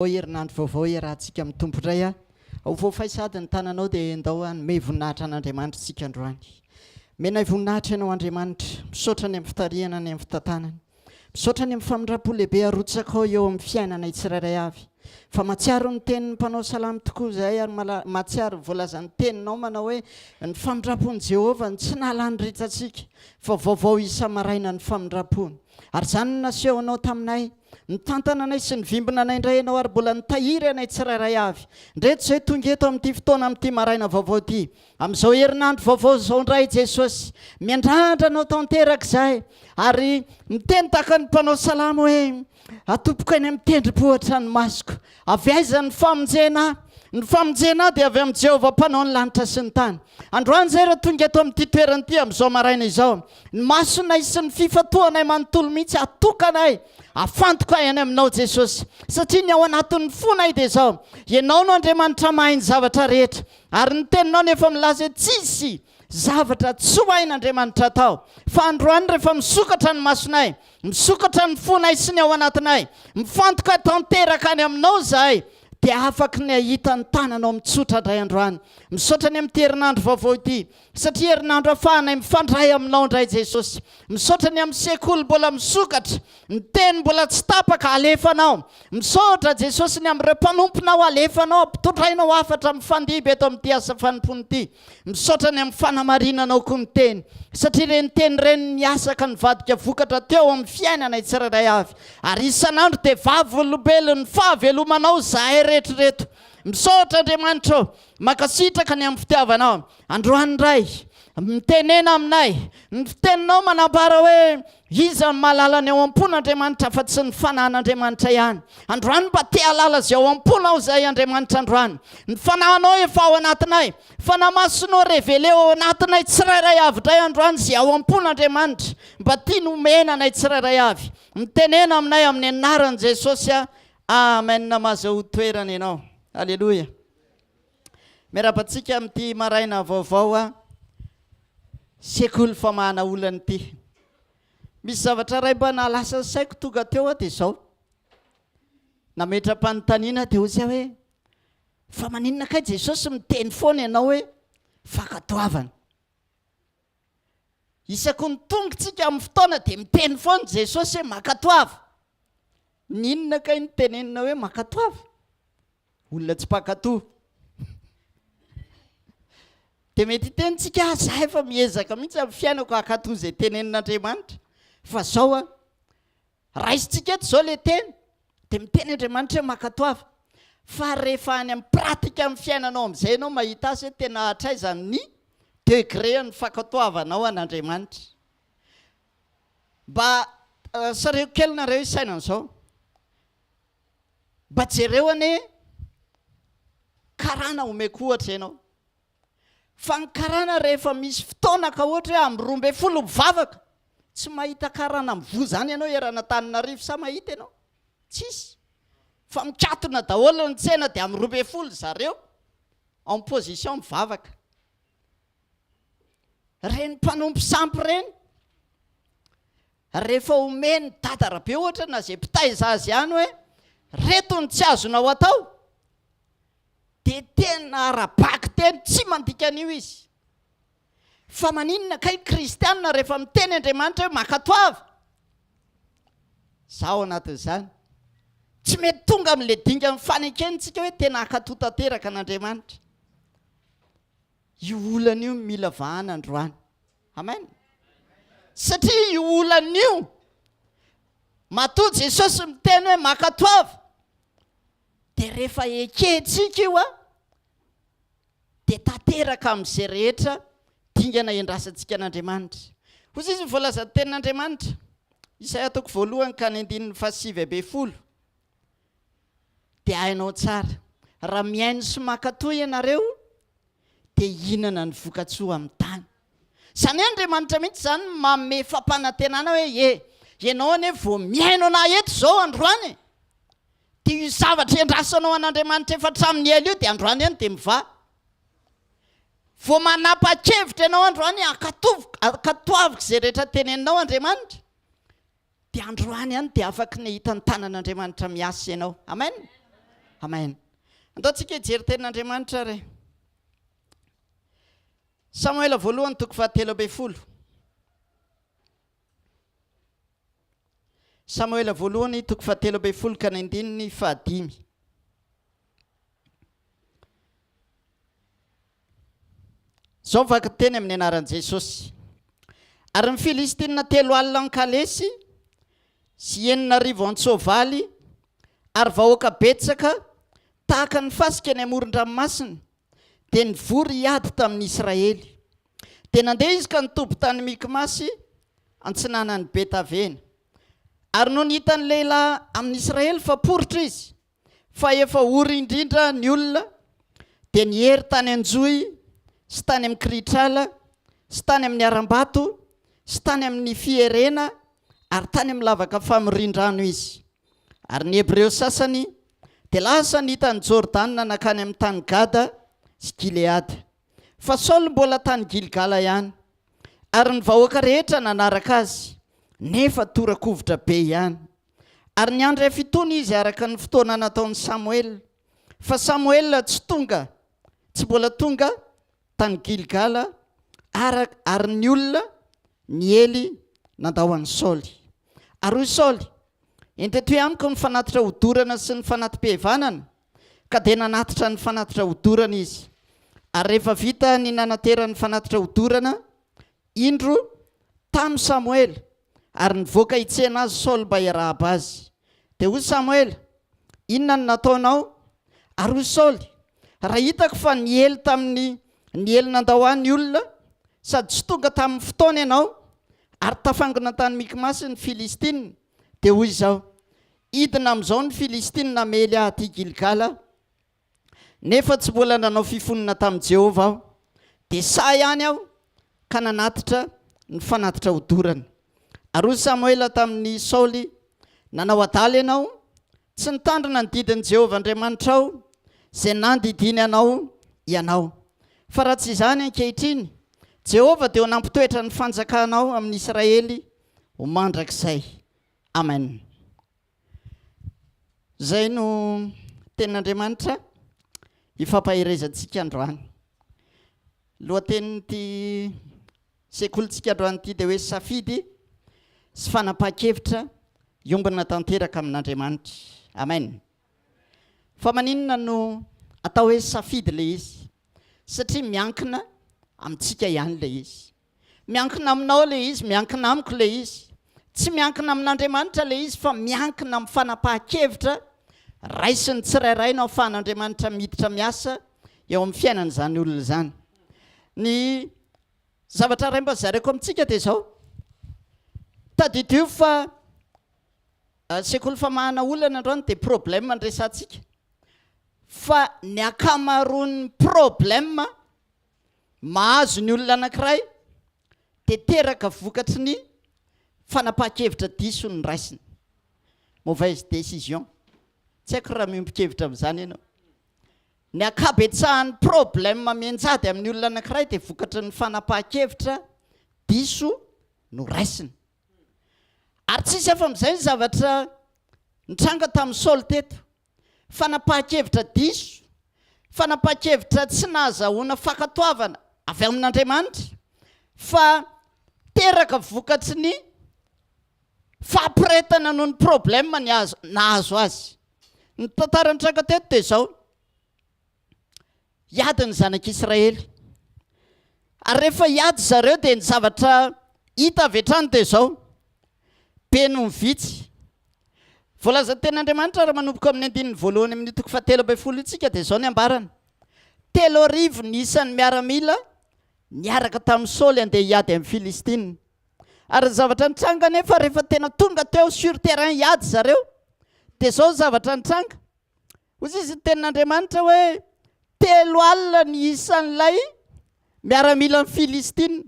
Herinandro vaovao iarahantsika amin'ny Tompo indray a. Ho voafay sahady ny tananao dia ndao hanome voninahitra an'Andriamanitra isika androany. Omenay voninahitra Ianao Andriamanitra. Misaotra ny amin'ny fitarihana ny amin'ny fitantanana. Misaotra ny amin'ny famindram-po lehibe arotsakao eo amin'ny fiainanay tsirairay avy. Fa mahatsiaro ny tenin'ny mpanao salamo tokoa izahay ary mahatsiaro ny voalazan'ny teninao manao hoe ny famindram-pon'i Jehovah no tsy nahalany ritra antsika fa vaovao isa-maraina ny famindram-pony. Ary izany no nasehonao taminay. Nitantana anay sy nivimbina anay indray Ianao ary mbola nitahiry anay tsirairay avy. Ndreto izay tonga eto amin'ity fotoana amin'ity maraina vaovao ity. Amin'izao herinandro vaovao izao indray Jesosy. Miandrandra Anao tanteraka izahay ary miteny tahaka ny mpanao salamo hoe, Atopoko eny amin'ny tendrombohitra ny masoko. Avy aiza ny famonjena ahy? Ny famonjena ahy dia avy amin'i Jehovah Mpanao ny lanitra sy ny tany. Androany izay raha tonga eto amin'ity toerana ity amin'izao maraina izao, ny masonay sy ny fifantohanay manontolo mihitsy atokanay, afantokay any aminao Jesosy. Satria ny ao anatin'ny fonay dia izao, Ianao no Andriamanitra mahay ny zavatra rehetra. Ary ny teninao nefa milaza hoe tsisy zavatra tsy ho hain'Andriamanitra atao. Fa androany rehefa misokatra ny masonay, misokatra ny fonay sy ny ao anatinay, mifantoka tanteraka any aminao izahay, dia afaky ny hahita ny tananao mitsotra indray androany. Misaotra ny amin'ity herinandro vaovao ity, satria herinandro ahafahanay mifandray aminao indray Jesosy. Misaotra ny amin'ny sekoly mbola misokatra, ny teny mbola tsy tapaka alefanao. Misaotra Jesosy ny amin'ireo mpanomponao alefanao, ampitondrainao hafatra mifandimby eto amin'ity asa fanompoana ity. Misaotra ny amin'ny fanamarinanao koa ny teny, satria ireny teny ireny niasa ka nivadika vokatra teo amin'ny fiainanay tsirairay avy, ary isan'andro dia vavolombelon'ny fahavelomanao izahay rehetra ireto. Misaotra Andriamanitra ô, mankasitraka ny amin'ny fitiavanao. Androany indray, mitenena aminay, ny fiteninao manambara hoe Iza no mahalala ny ao am-pon'Andriamanitra afa-tsy ny Fanahin'Andriamanitra ihany? Androany mba te hahalala izay ao am-ponao izahay Andriamanitra androany. Ny Fanahinao efa ao anatinay. Fanahy Masinao révélé ao anatinay tsirairay avy indray androany izay ao am-pon'Andriamanitra. Mba tiany homena anay tsirairay avy. Mitenena aminay amin'ny anaran'i Jesosy aho. Amen. Mahazoa toerana ianao. Aleloia. Miarahaba antsika amin'ity maraina vaovao a sekoly famahana olana ity. Misy zavatra iray mba nahalasa ny saiko tonga teo aho dia izao. Nametra-panontaniana dia hoy aho hoe fa maninona kay Jesosy miteny foana ianao hoe fankatoavana. Isaky ny tonga tsika amin'ny fotoana dia miteny foana Jesosy hoe mankatoava. N'inona kay no tenenina hoe mankatoava? Olona tsy mpankatoa. Dia mety hiteny tsika, ah, za efa miezaka mihitsy amin'ny fiainako hankatoa izay tenenin'Andriamanitra. Fa zao an, raisintsika eto izao le teny, dia miteny Andriamanitra hoe mankatoava. Fa rehefa any amin'ny pratique amin'ny fiainanao amin'izay ianao mahita azy hoe tena hatraiza ny degré an'ny fankatoavanao an'Andriamanitra. Mba sareo kely nareo hisaina an'izao. Mba jereo anie karana omeko ohatra ianao. Fa ny karana rehefa misy fotoana ka ohatra hoe amin'ny 12 mivavaka, tsy mahita karana mivoa izany ianao eran'Antananarivo sa mahita ianao? Tsisy. Fa mikatona daholo ny tsena dia amin'ny 12 zareo en position mivavaka. Ireny mpanompo sampy ireny, rehefa omen'i Dada Rabe ohatra na izay mpitaiza azy ihany hoe reto ny tsy azonao atao, dia tena ara-bakiteny tsy mandika an'io izy. Fa maninona kay ny kristianina rehefa miteny Andriamanitra hoe mankatoava? Izaho ao anatin'izany. Tsy mety tonga amin'ilay dingan'ny fanekena isika hoe tena hankatò tanteraka an'Andriamanitra. Io olana io mila vahana androany. Amen. Satria io olana io, matoa Jesosy miteny hoe mankatoava, dia rehefa ekentsika io a, dia tanteraka amin'izay rehetra dingana iandrasantsika an'Andriamanitra. Hoy izy ny voalazan'ny tenin'Andriamanitra, Isaia toko voalohany ka ny andininy faha-19, dia hainao tsara, raha mihaino sy mankatoa ianareo, dia hihinana ny vokatsoa amin'ny tany. Izany hoe Andriamanitra mihitsy izany no manome fampanantenana hoe e, ianao anie vao mihaino an'ahy eto izao androany e! Dia io zavatra iandrasanao an'Andriamanitra efa hatramin'ny ela io dia androany ihany dia mivaha. Vao manapa-kevitra ianao androany hankatoaviko, hankatoaviko izay rehetra teneninao Andriamanitra, dia androany ihany dia afaky ny hahita ny tanan'Andriamanitra miasa ianao. Amen. Amen. Andao tsika hijery tenin'Andriamanitra ary. Samoela voalohany toko fahatelo ambin'ny folo. Samoela voalohany toko fahatelo ambin'ny folo ka ny andininy fahadimy. Izao ny vakiteny amin'ny anaran'i Jesosy. Ary ny Filistina 40 an-kalesy sy 6000 an-tsoavaly ary vahoaka betsaka tahaka ny fasika eny amoron-dranomasina dia nivory hiady tamin'ny Israely. Dia nandeha izy ka nitoby tany Mikmasy antsinanan'i Betavena. Ary nony hitan'ny lehilahy amin'ny Israely fa poritra izy, fa efa ory indrindra ny olona, dia niery tany an-johy sy tany amin'ny kirihitrala sy tany amin'ny harambato sy tany amin'ny fierena ary tany amin'ny lavaka famorian-drano izy. Ary ny Hebreo sasany dia lasa nita an'i Jordana nankany amin'ny tany Gada sy Gileada. Fa Saoly mbola tany Gilgala ihany, ary ny vahoaka rehetra nanaraka azy, nefa tora-kovitra be ihany. Ary niandry hafitoana izy araka ny fotoana nataon'i Samoela, fa Samoela tsy tonga, tsy mbola tonga tany Gilgala, arak ary ny olona niely nandao an'i Saoly. Ary hoy Saoly, Ento etoy amiko ny fanatitra hodorana sy ny fanati-pihevanana. Ka dia nanatitra ny fanatitra hodorana izy. Ary rehefa vita ny nanaterany ny fanatitra hodorana, indro, tamy Samoela, ary nivoaka hitsena azy Saoly mba hiarahaba azy. Dia hoy Samoela, Inona no nataonao? Ary hoy Saoly, Raha hitako fa niely tamin'ny niely nandao ahy ny olona, sady tsy tonga tamin'ny fotoana ianao, ary tafangona tany Mikmasy ny Filistina, dia hoy izaho, Hidina amin'izao ny Filistina hamely ahy aty Gilgala, Nefa tsy mbola nanao fifonana tamin'i Jehovah aho, dia sahy ihany aho ka nanatitra ny fanatitra hodorana. Ary hoy Samoela tamin'i Saoly, Nanao adala ianao, tsy nitandrina ny didin'i Jehovah Andriamanitrao, izay nandidiany anao ianao. Fa raha tsy izany ankehitriny, Jehovah dia ho nampitoetra ny fanjakanao amin'ny Israely ho mandrakizay. Amen. Izay no tenin'Andriamanitra hifampaherezantsika androany. Lohatenin'ity sekolintsika androany ity dia hoe safidy sy fanapahan-kevitra hiombona tanteraka amin'Andriamanitra. Amen. Fa maninona no atao hoe safidy ilay izy? Satria miankina amintsika ihany ilay izy. Miankina aminao ilay izy, miankina amiko ilay izy. Tsy miankina amin'Andriamanitra ilay izy fa miankina amin'ny fanapahan-kevitra raisin'ny tsirairay no ahafahan'Andriamanitra miditra miasa eo amin'ny fiainan'izany olona izany. Ny zavatra iray mba zaraiko amintsika dia izao, tadidio fa sekoly famahana olana androany dia problème no resahantsika fa ny ankamaroan'ny problème Mahazo ny olona anankiray dia teraka vokatry ny fanapahan-kevitra diso noraisiny. Mauvaise décision. Tsy haiko raha miombon-kevitra amin'izany ianao. Ny ankabetsahan'ny problème mianjady amin'ny olona anankiray dia vokatry ny fanapahan-kevitra diso noraisiny. Ary tsisy hafa amin'izay ny zavatra nitranga tamin'i Saoly teto. Fanapahan-kevitra diso, fanapahan-kevitra tsy nahazahoana fankatoavana avy amin'Andriamanitra, fa teraka vokatry ny fahaporetana noho ny problème ny azo, nahazo azy. Ny tantara nitranga teto dia izao, hiady ny zanak'Israely. Ary rehefa hiady zareo dia ny zavatra hita avy hatrany dia izao, be noho ny vitsy. Voalazan'ny tenin'Andriamanitra raha manomboka amin'ny andininy voalohany amin'ny toko fahatelo ambin'ny folo io tsika dia izao ny ambarany, 3000 ny isan'ny miaramila niaraka tamin'i Saoly handeha hiady amin'ny Filistina. Ary ny zavatra nitranga anefa rehefa tena tonga teo sur terrain hiady zareo dia izao ny zavatra nitranga, Hoy izy ny tenin'Andriamanitra hoe, 30 ny isan'ilay miaramilan'ny Filistina.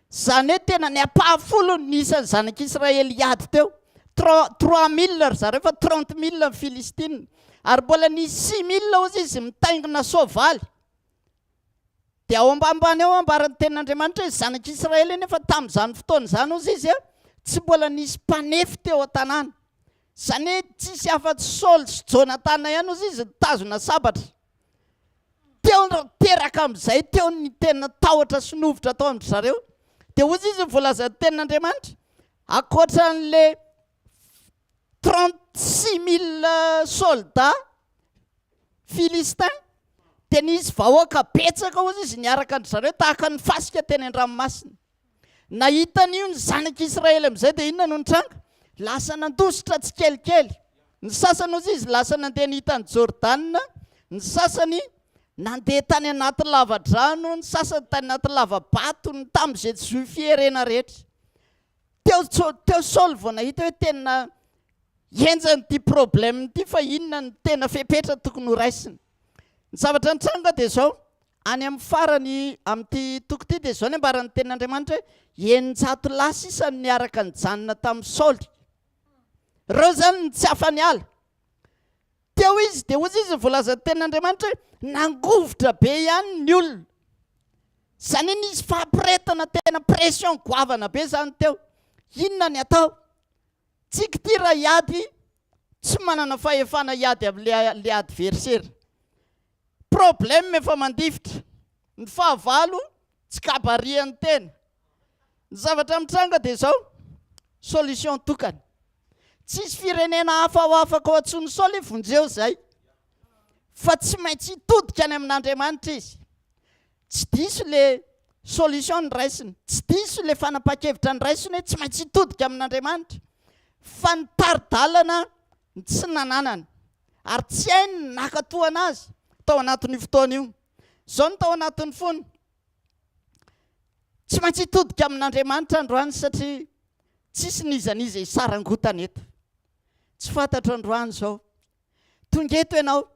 Izany hoe tena ny ampahafolony ny isan'ny zanak'Israely hiady teo. 3000 ry zareo fa 30 000 ny Filistina. Ary mbola nisy 6000 hozy izy mitaingina soavaly. Dia ao ambanimbany ao ambaran'ny tenin'Andriamanitra hoe zanak'Israely anefa tamin'izany fotoana izany hozy izy tsy mbola nisy mpanefy teo an-tanàna. Izany hoe tsisy afa-tsy Saoly sy Jonatana ihany hozy izy nitazona sabatra. Teo ny teraka amin'izay teo ny tena tahotra sy novitra tao amin-dry zareo. Dia hozy izy ny voalazan'ny tenin'Andriamanitra, ankoatra an'le 36 000 soldats philistins, dia nisy vahoaka betsaka hozy izy niaraka an-dry zareo tahaka ny fasika teny an-dranomasina. Nahita an'io ny zanak'Israely amin'izay dia inona no nitranga? Lasa nandositra tsikelikely. Ny sasany hozy izy lasa nandeha nita an'i Jordana, ny sasany nandeha tany anaty lava-drano, ny sasany tany anaty lava-bato, ny tamin'izay tsy fierena rehetra. Teo, teo Saoly vao nahita hoe tena henjana ity problème ity fa inona no tena fepetra tokony horaisina. Ny zavatra nitranga dia izao, Any amin'ny farany amin'ity toko ity dia izao ny ambaran'ny tenin'Andriamanitra hoe 600 lahy sisa no niaraka nijanona tamin'i Saoly. Ireo izany no tsy afa-niala. Teo izy dia hoy izy voalazan'ny tenin'Andriamanitra hoe nangovitra be ihany ny olona. Izany hoe nisy fahapiretana tena pression goavana be izany teo. Inona ny atao? Tsika ity raha hiady tsy manana fahefana hiady amin'ilay adversaire. Problème efa mandifotra. Ny fahavalo tsy kabarian'ny tena. Ny zavatra mitranga dia izao, solution tokana. Tsisy firenena hafa ho afaka ho antsoin'i Saoly vonjeo izay. Fa tsy maintsy hitodika any amin'Andriamanitra izy. Tsy diso le solution noraisiny, tsy diso le fanapahan-kevitra noraisiny hoe tsy maintsy hitodika amin'Andriamanitra. Fa ny tari-dalana ny tsy nananany. Ary tsy hainy ny naka tohana azy tao anatin'io fotoana io. Izao no tao anatin'ny fony, Tsy maintsy hitodika amin'Andriamanitra androany satria tsisy n'iza n'iza hisarangotana eto. Tsy fantatro androany izao. Tonga eto ianao,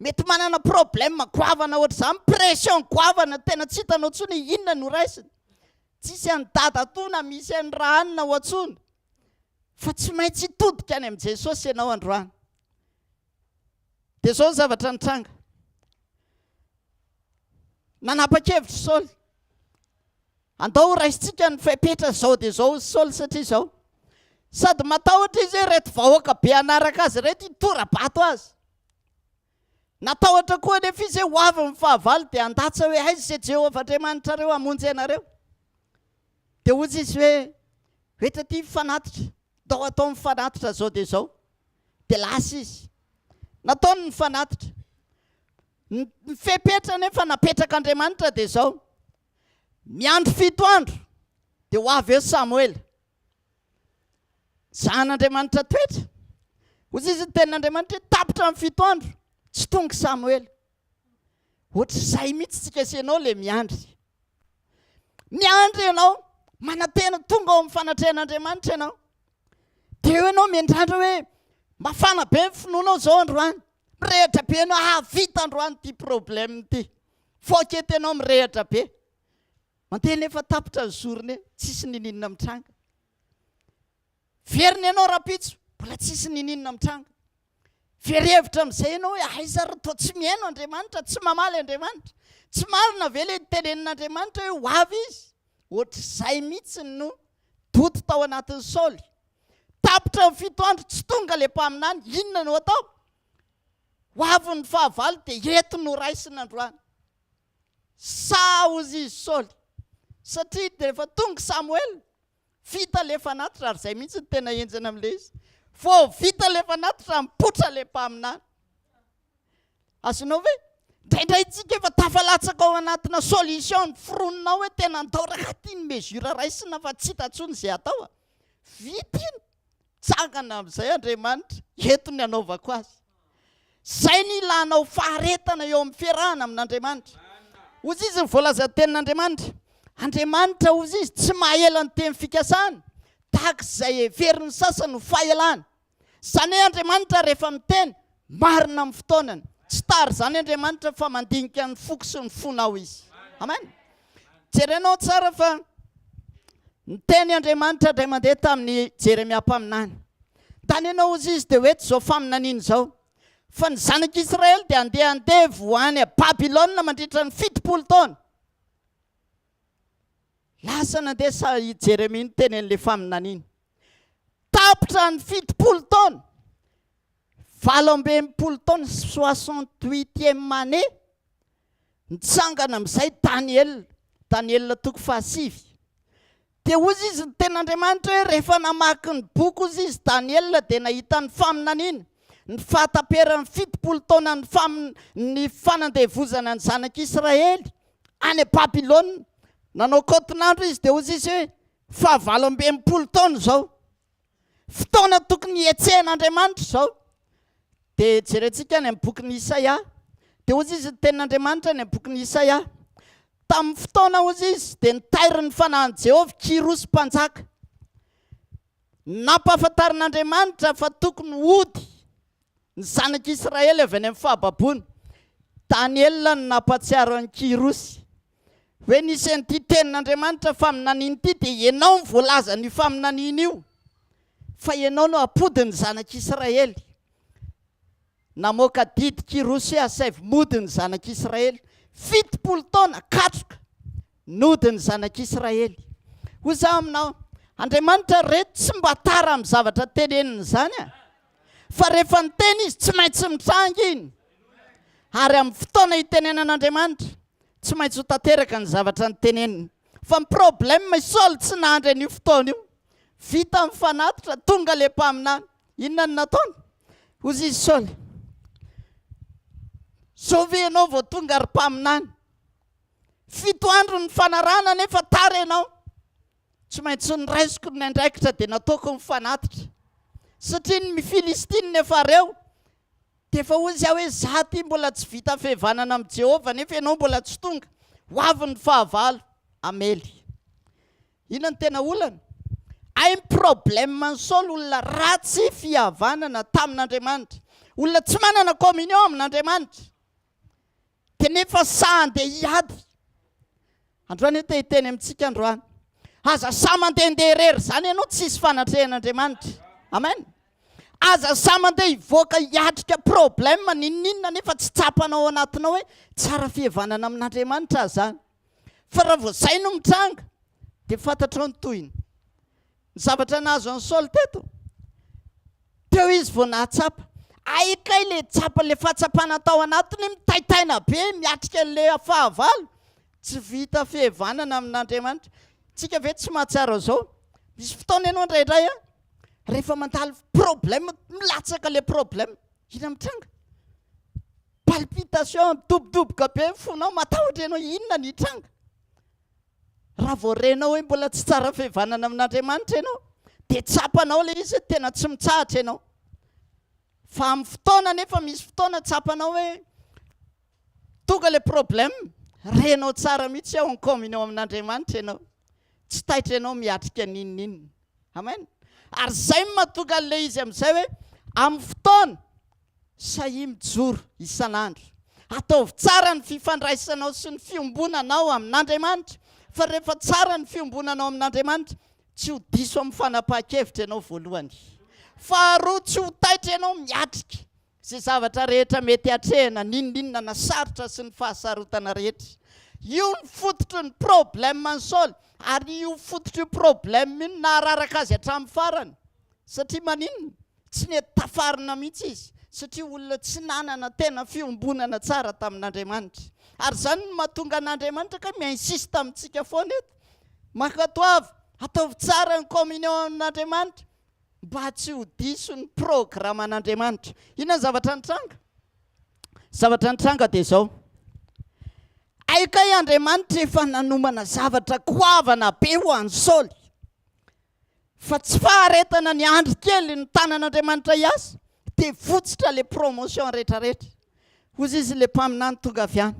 mety manana problème goavana ohatr'izany, pression goavana tena tsy hitanao intsony hoe inona no raisina. Tsisy an'i dadatoa na misy an'i Rahanina ao intsony. Fa tsy maintsy hitodika any amin'i Jesosy ianao androany. Dia izao ny zavatra nitranga. Nanapa-kevitra Saoly. Andao ho raisintsika ny fepetra izao dia izao Saoly satria izao. Sady matahotra izy hoe ireto vahoaka be hanaraka azy ireto hitora-bato azy. Natahotra koa anefa izy hoe ho avy ny fahavalo dia handatsa hoe aiza izay Jehovah Andriamanitrareo hamonjy anareo. Dia hoy izy hoe, Eto aty fanatitra, ndao atao ny fanatitra izao dia izao. Dia lasa izy. Nataony ny fanatitra. Ny fepetra anefa napetrak'Andriamanitra dia izao, miandry fito andro dia ho avy eo Samoela. Zahan'Andriamanitra toetra. Hoy izy ny tenin'Andriamanitra hoe tapitra ny fito andro, tsy tonga Samoela. Ohatr'izay mihitsy tsika sy ianao le miandry. Miandry ianao, manantena tonga ao amin'ny fanatrehan'Andriamanitra ianao. Dia eo ianao miandrandra hoe mafana be ny finoanao izao androany. Mirehatra be ianao, hahavita androany ity problème ity. Foakety ianao mirehatra be. Mandeha nefa tapitra ny journée, tsisy niniana mitranga. Verina ianao rahampitso, mbola tsisy niniana mitranga. Very hevitra amin'izay ianao hoe aiza ary toa tsy mihaino Andriamanitra, tsy mamaly Andriamanitra. Tsy marina ve ilay nitenenin'Andriamanitra hoe ho avy izy? Ohatr'izay mihitsy no doute tao anatin'i Saoly. Tapitra ny fito andro, tsy tonga ilay mpaminany, inona no atao? Ho avy ny fahavalo dia eto no raisina androany. Sahy hozy izy Saoly, satria dia efa tonga Samoela, Vita le fanatitra ary zay mihitsy no tena henjana amle izy. Vao vita le fanatitra mipoitra le mpaminany. Azonao ve? Indraindray tsika efa tafalatsaka ao anatina solution ny foronina ao hoe tena andao raka ty ny mesure raisina fa tsy hita intsony izay atao a. Vita iny. Tsangana amin'izay Andriamanitra, eto ny anaovako azy. Izay ny ilanao faharetana eo amin'ny fiarahana amin'Andriamanitra. Hozy izy ny voalazan'ny tenin'Andriamanitra. Andriamanitra hozy izy tsy mahela ny teny fikasany, tahaka izay heverin'ny sasany ho fahelana. Izany hoe Andriamanitra rehefa miteny, marina amin'ny fotoanany. Tsy tara izany Andriamanitra fa mandinika ny foko sy ny fonao Izy. Amen. Jerenao tsara fa niteny Andriamanitra indray mandeha tamin'i Jeremia mpaminany. Tany ianao hozy izy dia hoety izao faminaniana izao, fa ny zanak'Israely dia handeha andevo ho any Babylona mandritra ny 70 taona. Lasa nandeha sa i Jeremia niteny an'ilay faminaniana. Tapitra ny 70 taona. 68 taona, soixante-huitième année, nitsangana amin'izay Daniela, Daniela toko fahasivy. Dia hozy izy ny tenin'Andriamanitra hoe rehefa namaky ny boky hozy izy Daniela dia nahita ny faminaniana, ny fahataperan'ny 70 taonan'ny famin ny fanandevozana ny zanak'Israely any Babylona. Nanao kaontin'andro izy dia hozy izy hoe faha 68 taona izao. Fotoana tokony hihetsehan'Andriamanitra izao. Dia jerentsika any amin'ny bokin'i Isaia. Dia hozy izy ny tenin'Andriamanitra any amin'ny bokin'i Isaia. Tamin'ny fotoana hozy izy dia nitairin'ny fanahin'i Jehovah Kyrosy mpanjaka. Nampahafantarin'Andriamanitra fa tokony hody ny zanak'Israely avy any amin'ny fahababoana. Daniela no nampahatsiaro an'i Kyrosy hoe nisy an'ity tenin'Andriamanitra faminaniana ity dia ianao no voalazan'io faminaniana io fa ianao no hampody ny zanak'Israely. Namoaka didy Kyrosy hoe asaivo mody ny zanak'Israely. 70 taona katroka nody ny zanak'Israely. Hoy izaho aminao, Andriamanitra re tsy mba tara amin'ny zavatra teneniny izany a! Fa rehefa niteny izy tsy maintsy mitranga iny. Ary amin'ny fotoana itenenan'Andriamanitra, tsy maintsy ho tanteraka ny zavatra niteneniny. Fa ny problème i Saoly tsy nahandry an'io fotoana io. Vita ny fanatitra, tonga ilay mpaminany. Inona no nataony? Hozy izy Saoly, Zao ve ianao vao tonga ry mpaminany? Fito andro ny fanarahana nefa tara ianao. Tsy maintsy noraisiko ny andraikitra dia nataoko ny fanatitra. Satria ny Filistinina efa reo. Dia efa hoy izy aho hoe, Izaho ity mbola tsy vita fihavanana amin'i Jehovah nefa ianao mbola tsy tonga. Ho avy ny fahavalo hamely. Inona no tena olana? Hay ny problème an'i Saoly olona ratsy fihavanana tamin'Andriamanitra. Olona tsy manana communion amin'Andriamanitra. Dia nefa sahy handeha hiady. Androany aho te hiteny amintsika androany. Aza sahy mandehandeha irery izany ianao tsisy fanatrehan'Andriamanitra. Amen. Aza sahy mandeha hivoaka hiatrika problème n'inon'inona nefa tsy tsapanao ao anatinao hoe tsara fihavanana amin'Andriamanitra aho izany. Fa raha vao izay no mitranga dia fantatrao ny tohiny. Ny zavatra nahazo an'i Saoly teto, teo izy vao nahatsapa. Hay kay le tsapa, le fahatsapana tao anatiny mitaitaina be miatrika an'le fahavalo. Tsy vita fihavanana amin'Andriamanitra. Tsika ve tsy mahatsiaro an'izao? Misy fotoana ianao indraindray an, rehefa mandalo problème, milatsaka le problème, inona mitranga? Palpitation, midobodoboka be ny fonao, matahotra ianao, inona ny hitranga? Raha vao renao hoe mbola tsy tsara fihavanana amin'Andriamanitra ianao, dia tsapanao ilay izy hoe tena tsy mitsahatra ianao. Fa amin'ny fotoana nefa misy fotoana tsapanao hoe tonga ilay problème, renao tsara mihitsy ao en communion amin'Andriamanitra ianao. Tsy taitra ianao miatrika n'inon'inona. Amen. Ary izay no mahatonga an'ilay izy amin'izay hoe amin'ny fotoana Sahia mijoro isan'andro. Ataovy tsara ny fifandraisanao sy ny fiombonanao amin'Andriamanitra, fa rehefa tsara ny fiombonanao amin'Andriamanitra, tsy ho diso amin'ny fanapahan-kevitra ianao voalohany. Faharoa, tsy ho taitra ianao miatrika izay zavatra rehetra mety hatrehina, n'inon'inona na sarotra sy ny fahasarotana rehetra. Io ny fototry ny problème an'i Saoly, ary io fototr'io problème io no nahararaka azy hatramin'ny farany. Satria maninona? Tsy nety tafarina mihitsy izy, satria olona tsy nanana tena fiombonana tsara tamin'Andriamanitra. Ary izany no mahatonga an'Andriamanitra kay mi-insiste amintsika foana eto. Mankatoava, ataovy tsara ny communion amin'Andriamanitra, mba tsy ho diso ny programan'Andriamanitra. Inona ny zavatra nitranga? Zavatra nitranga dia izao. Hay kay Andriamanitra efa nanomana zavatra goavana be ho an'i Saoly. Fa tsy faharetana ny andry kely ny tanan'Andriamanitra hiasa dia votsitra le promotion retraretra. Hozy izy le mpaminany tonga avy any.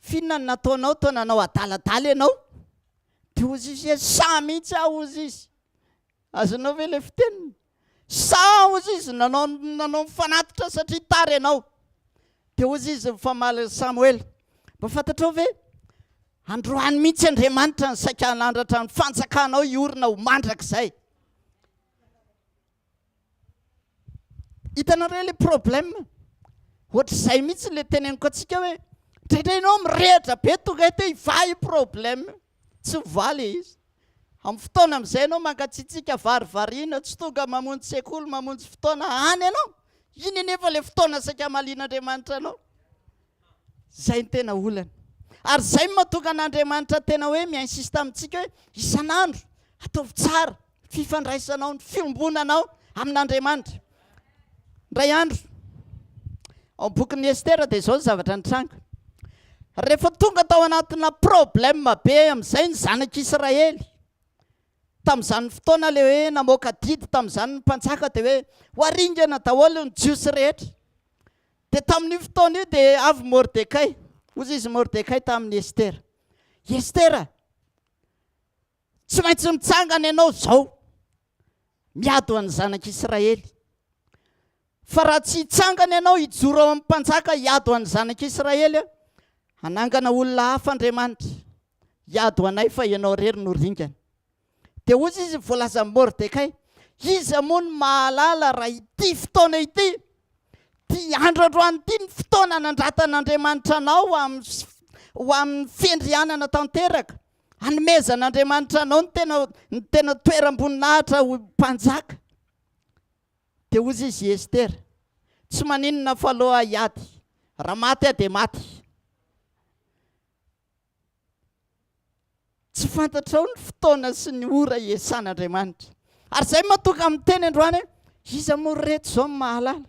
F'inona no nataonao toa nanao adaladala ianao? Dia hozy izy hoe sahy mihitsy aho hozy izy. Azonao ve le fiteniny? Sahy hozy izy nanao nanao ny fanatitra satria tara ianao. Dia hozy izy nifamaly Samoela. Mba fantatrao ve? Androany mihitsy Andriamanitra no saika hanandratra ny fanjakanao hiorina ho mandrakizay. Hitanareo le problème? Ohatr'izay mihitsy le teneniko antsika hoe indraindray ianao mirehitra be tonga eto hoe hivaha io problème. Tsy mivaha le izy. Amin'ny fotoana amin'izay ianao mangatsiatsiaka, varivariana, tsy tonga mamonjy sekoly, mamonjy fotoana any ianao. Iny anefa ilay fotoana saika hamalian'Andriamanitra anao. Izay no tena olana. Ary izay no mahatonga an'Andriamanitra tena hoe mi-insiste amintsika hoe isan'andro ataovy tsara ny fifandraisanao, ny fiombonanao amin'Andriamanitra. Indray andro, ao amin'ny bokin'i Estera dia izao ny zavatra nitranga. Rehefa tonga tao anatina problème be amin'izay ny zanak'Israely, tamin'izany fotoana ilay hoe namoaka didy tamin'izany ny mpanjaka dia hoe ho aringana daholo ny Jiosy rehetra. Dia tamin'io fotoana io dia avy Mordekay. Hoy izy Mordekay tamin'i Estera, Estera, tsy maintsy mitsangana ianao izao miady ho an'ny zanak'Israely. Fa raha tsy hitsangana ianao hijoro ao amin'ny mpanjaka hiady ho an'ny zanak'Israely, hanangana olona hafa Andriamanitra hiady ho anay fa ianao irery no ringana. Dia hoy izy voalazan'i Mordekay, Iza moa no mahalala raha ity fotoana ity, ity andro androany ity ny fotoana nandratan'Andriamanitra anao ho amin'ny ho amin'ny fiandrianana tanteraka, hanomezan'Andriamanitra anao ny tena ny tena toeram-boninahitra ho mpanjaka. Dia hoy izy i Estera, Tsy maninona fa aleo aho hiady, raha maty aho dia maty. Tsy fantatrao ny fotoana sy ny ora hiasan'Andriamanitra. Ary izay mahatonga amin'ny teny androany hoe, iza moa ry reto izao no mahalala?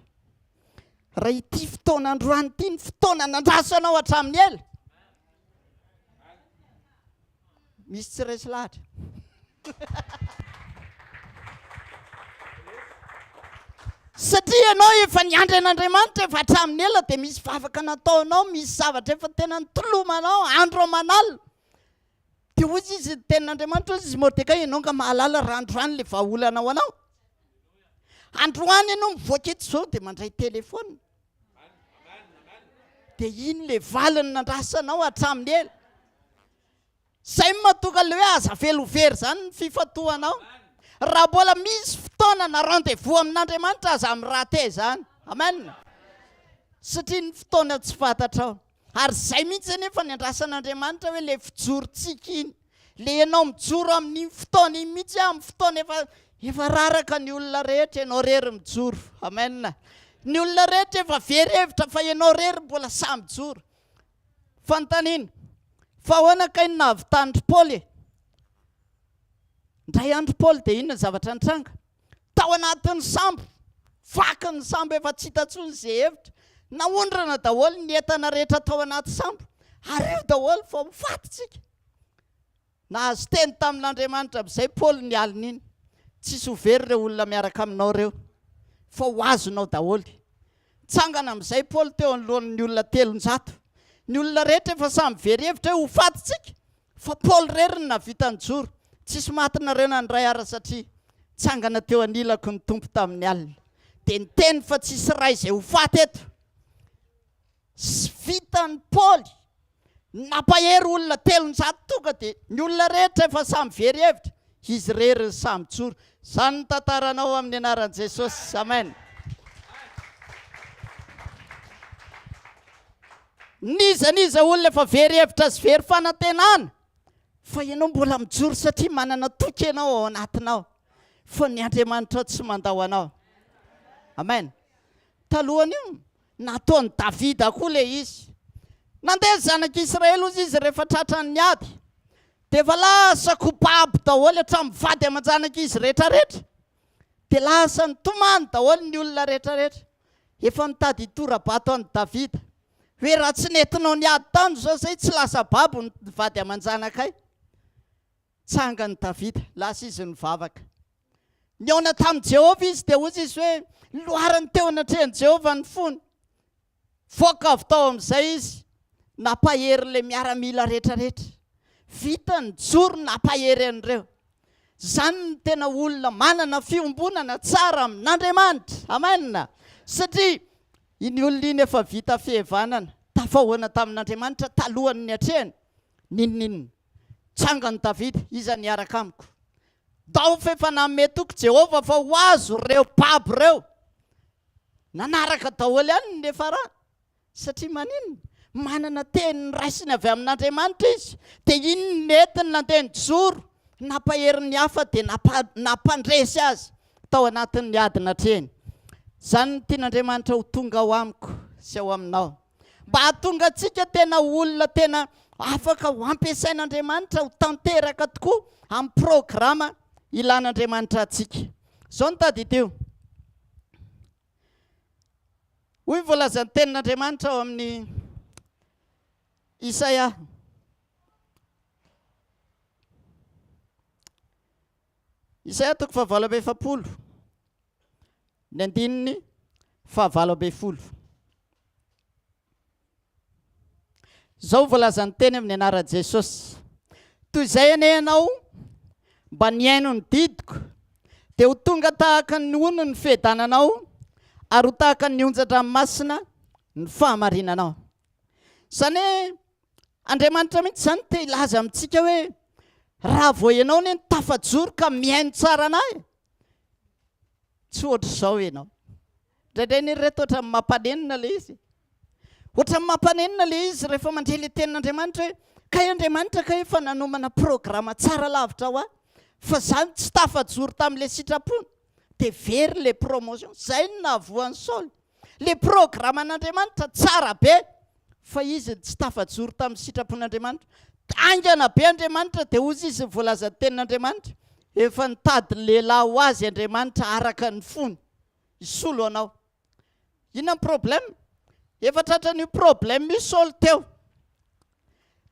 Raha ity fotoana androany ity ny fotoana nandrasanao hatramin'ny ela. Misy tsy resy lahatra. Satria ianao efa niandry an'Andriamanitra efa hatramin'ny ela dia misy vavaka nataonao, misy zavatra efa tena nitolomanao andro aman'alina. Dia hoy izy ny tenin'Andriamanitra, hoy izy Mordekay, ianao nga mahalala raha androany ilay vahaolana ho anao. Androany ianao mivoaka eto izao dia mandray téléphone. Dia iny ilay valiny nandrasanao hatramin'ny ela. Zay no mahatonga le hoe aza avela ho very zany ny fifantohanao. Raha mbola misy fotoana na rendez-vous amin'Andriamanitra aza mi-rater zany. Amen. Satria ny fotoana tsy fantatrao. Ary zay mihitsy anefa ny andrasan'Andriamanitra hoe le fijorontsika iny. Le ianao mijoro amin'iny fotoana iny mihitsy amin'ny fotoana efa efa raraka ny olona rehetra ianao rery mijoro. Amen. Ny olona rehetra efa very hevitra fa ianao rery mbola sahy mijoro. Fanontaniana, Fa ahoana kay no nahavitan-dry Paoly e? Indray andro Paoly dia inona ny zavatra nitranga? Tao anatin'ny sambo, vaky ny sambo efa tsy hita intsony izay hevitra. Naondrana daholo ny entana rehetra tao anaty sambo. Ario daholo fa ho faty tsika. Nahazo teny tamin'Andriamanitra amin'izay Paoly ny alin'iny, Tsisy ho very ireo olona miaraka aminao ireo, fa ho azonao daholo. Nitsangana amin'izay Paoly teo anoloan'ny olona 300. Ny olona rehetra efa samy very hevitra hoe ho faty tsika, fa Paoly irery no nahavita nijoro. Tsisy maty nareo na ny iray ara satria nitsangana teo anilako ny Tompo tamin'ny alina, dia niteny fa tsisy iray izay ho faty eto. Tsy vitan'i Paoly ny nampahery olona 300 tonga dia ny olona rehetra efa samy very hevitra, izy irery no sahy mijoro. Izany ny tantaranao amin'ny anaran'i Jesosy. Amen. N'iza n'iza olona efa very hevitra sy very fanantenana, fa ianao mbola mijoro satria manana toky ianao ao anatinao fa ny Andriamanitrao tsy mandao anao. Amen. Talohan'io, Nataon'i Davida koa ilay izy. Nandeha ny zanak'Israely, hozy izy, rehefa tratran'ny ady. Dia efa lasa ko babo daholo hatramin'ny vady aman-janak'izy rehetrarehetra. Dia lasa nitomany daholo ny olona rehetrarehetra. Efa nitady hitora-bato an'i Davida. Hoe raha tsy nentinao niady tany izao izay, tsy lasa babo ny vady aman-janakay. Tsangan'i Davida, lasa izy nivavaka. Nihaona tamin'i Jehovah izy, dia hoy izy hoe, Loharany teo anatrehan'i Jehovah ny fony. Voaka avy tao amin'izay izy, nampahery ilay miaramila rehetrarehetra. Vita nijoro nampahery an'ireo. Izany no tena olona manana fiombonana tsara amin'Andriamanitra. Amen. Satria iny olona iny efa vita fihevanana, tafahoana tamin'Andriamanitra talohan'ny niatrehany n'inon'inona. Tsangan'i Davida, Iza no hiaraka amiko? Ndao fa efa nanome toky Jehovah fa ho azo ireo babo ireo. Nanaraka daholo ihany ny niafarany. Satria maninona? Manana teny noraisiny avy amin'Andriamanitra izy. Dia iny no nentiny nandeha nijoro. Nampahery ny hafa dia nampandresy azy tao anatin'ny ady natrehiny. Izany no tian'Andriamanitra ho tonga ao amiko sy ao aminao. Mba hahatonga antsika tena olona tena afaka ho ampiasain'Andriamanitra ho tanteraka tokoa amin'ny programa ilan'Andriamanitra antsika. Izao no tadidio. Hoy ny voalazan'ny tenin'Andriamanitra ao amin'ny Isaia. Isaia toko fahavalo amby 40, ny andininy fahavalo ambin'ny folo. Izao voalazan'ny teny amin'ny anaran'i Jesosy, Toy izay anie ianao mba nihaino ny didiko, dia ho tonga tahaka ny ony ny fiadananao, ary ho tahaka ny onjan-dranomasina ny fahamarinanao. Izany hoe Andriamanitra mihitsy izany te hilaza amintsika hoe raha vao ianao anie no tafajoro ka mihaino tsara an'ahy, tsy ohatr'izao ianao. Indraindray anie ry reto ohatran'ny mampanenina ilay izy. Ohatran'ny mampanenina ilay izy rehefa mandre ilay tenin'Andriamanitra hoe kay Andriamanitra kay efa nanomana programa tsara lavitra ho ahy fa za no tsy tafajoro tamin'ilay sitrapony dia very ilay promotion. Izay no nahavoa an'i Saoly. Ilay programan'Andriamanitra tsara be fa izy no tsy tafajoro tamin'ny sitrapon'Andriamanitra. Haingana be Andriamanitra dia hozy izy ny voalazan'ny tenin'Andriamanitra, efa nitady lehilahy ho azy Andriamanitra araka ny fony hisolo anao. Inona ny problème? Efa tratran'io problème io Saoly teo.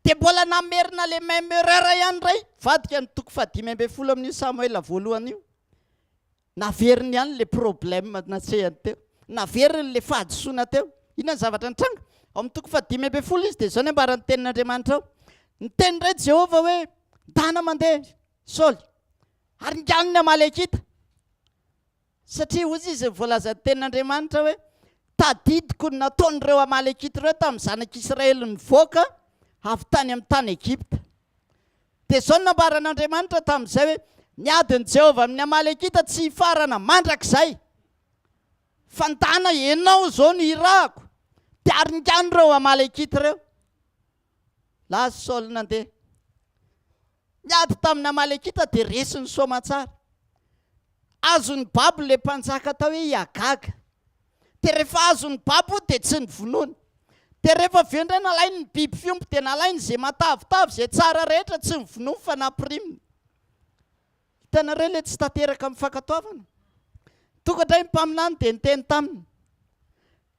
Dia mbola namerina le même erreur ihany indray, vadika ny toko fahadimy ambin'ny folo amin'io Samoela voalohany io. Naveriny ihany le problème natrehany teo. Naveriny le fahadisoana teo. Inona ny zavatra nitranga? Ao amin'ny toko faha-15 izy dia izao ny ambaran'ny tenin'Andriamanitra ao. Niteny indray Jehovah hoe, Ndana mandeha, Saoly, ary ingano ny Amalekita. Satria hoy izy, voalazan'ny tenin'Andriamanitra hoe, Tadidiko ny nataon'ireo Amalekita ireo tamin'ny zanak'Israely nivoaka avy tany amin'ny tany Egypta. Dia izao no nambaran'Andriamanitra tamin'izay hoe, Ny adin'i Jehovah amin'ny Amalekita tsy hifarana mandrakizay. Fa ndana ianao izao no hirahako, dia aringano ireo Amalekita ireo. Lasa Saoly nandeha. Niady tamin'ny Amalekita dia resiny soamantsara. Azony babo ilay mpanjaka atao hoe i Agaga. Dia rehefa azony babo dia tsy novonoiny. Dia rehefa avy eo indray nalainy ny biby fiompy dia nalainy izay matavitavy, izay tsara rehetra, tsy novonoiny fa nampiriminy. Hitanareo ilay tsy tanteraka amin'ny fankatoavana? Tonga indray ny mpaminany dia niteny taminy.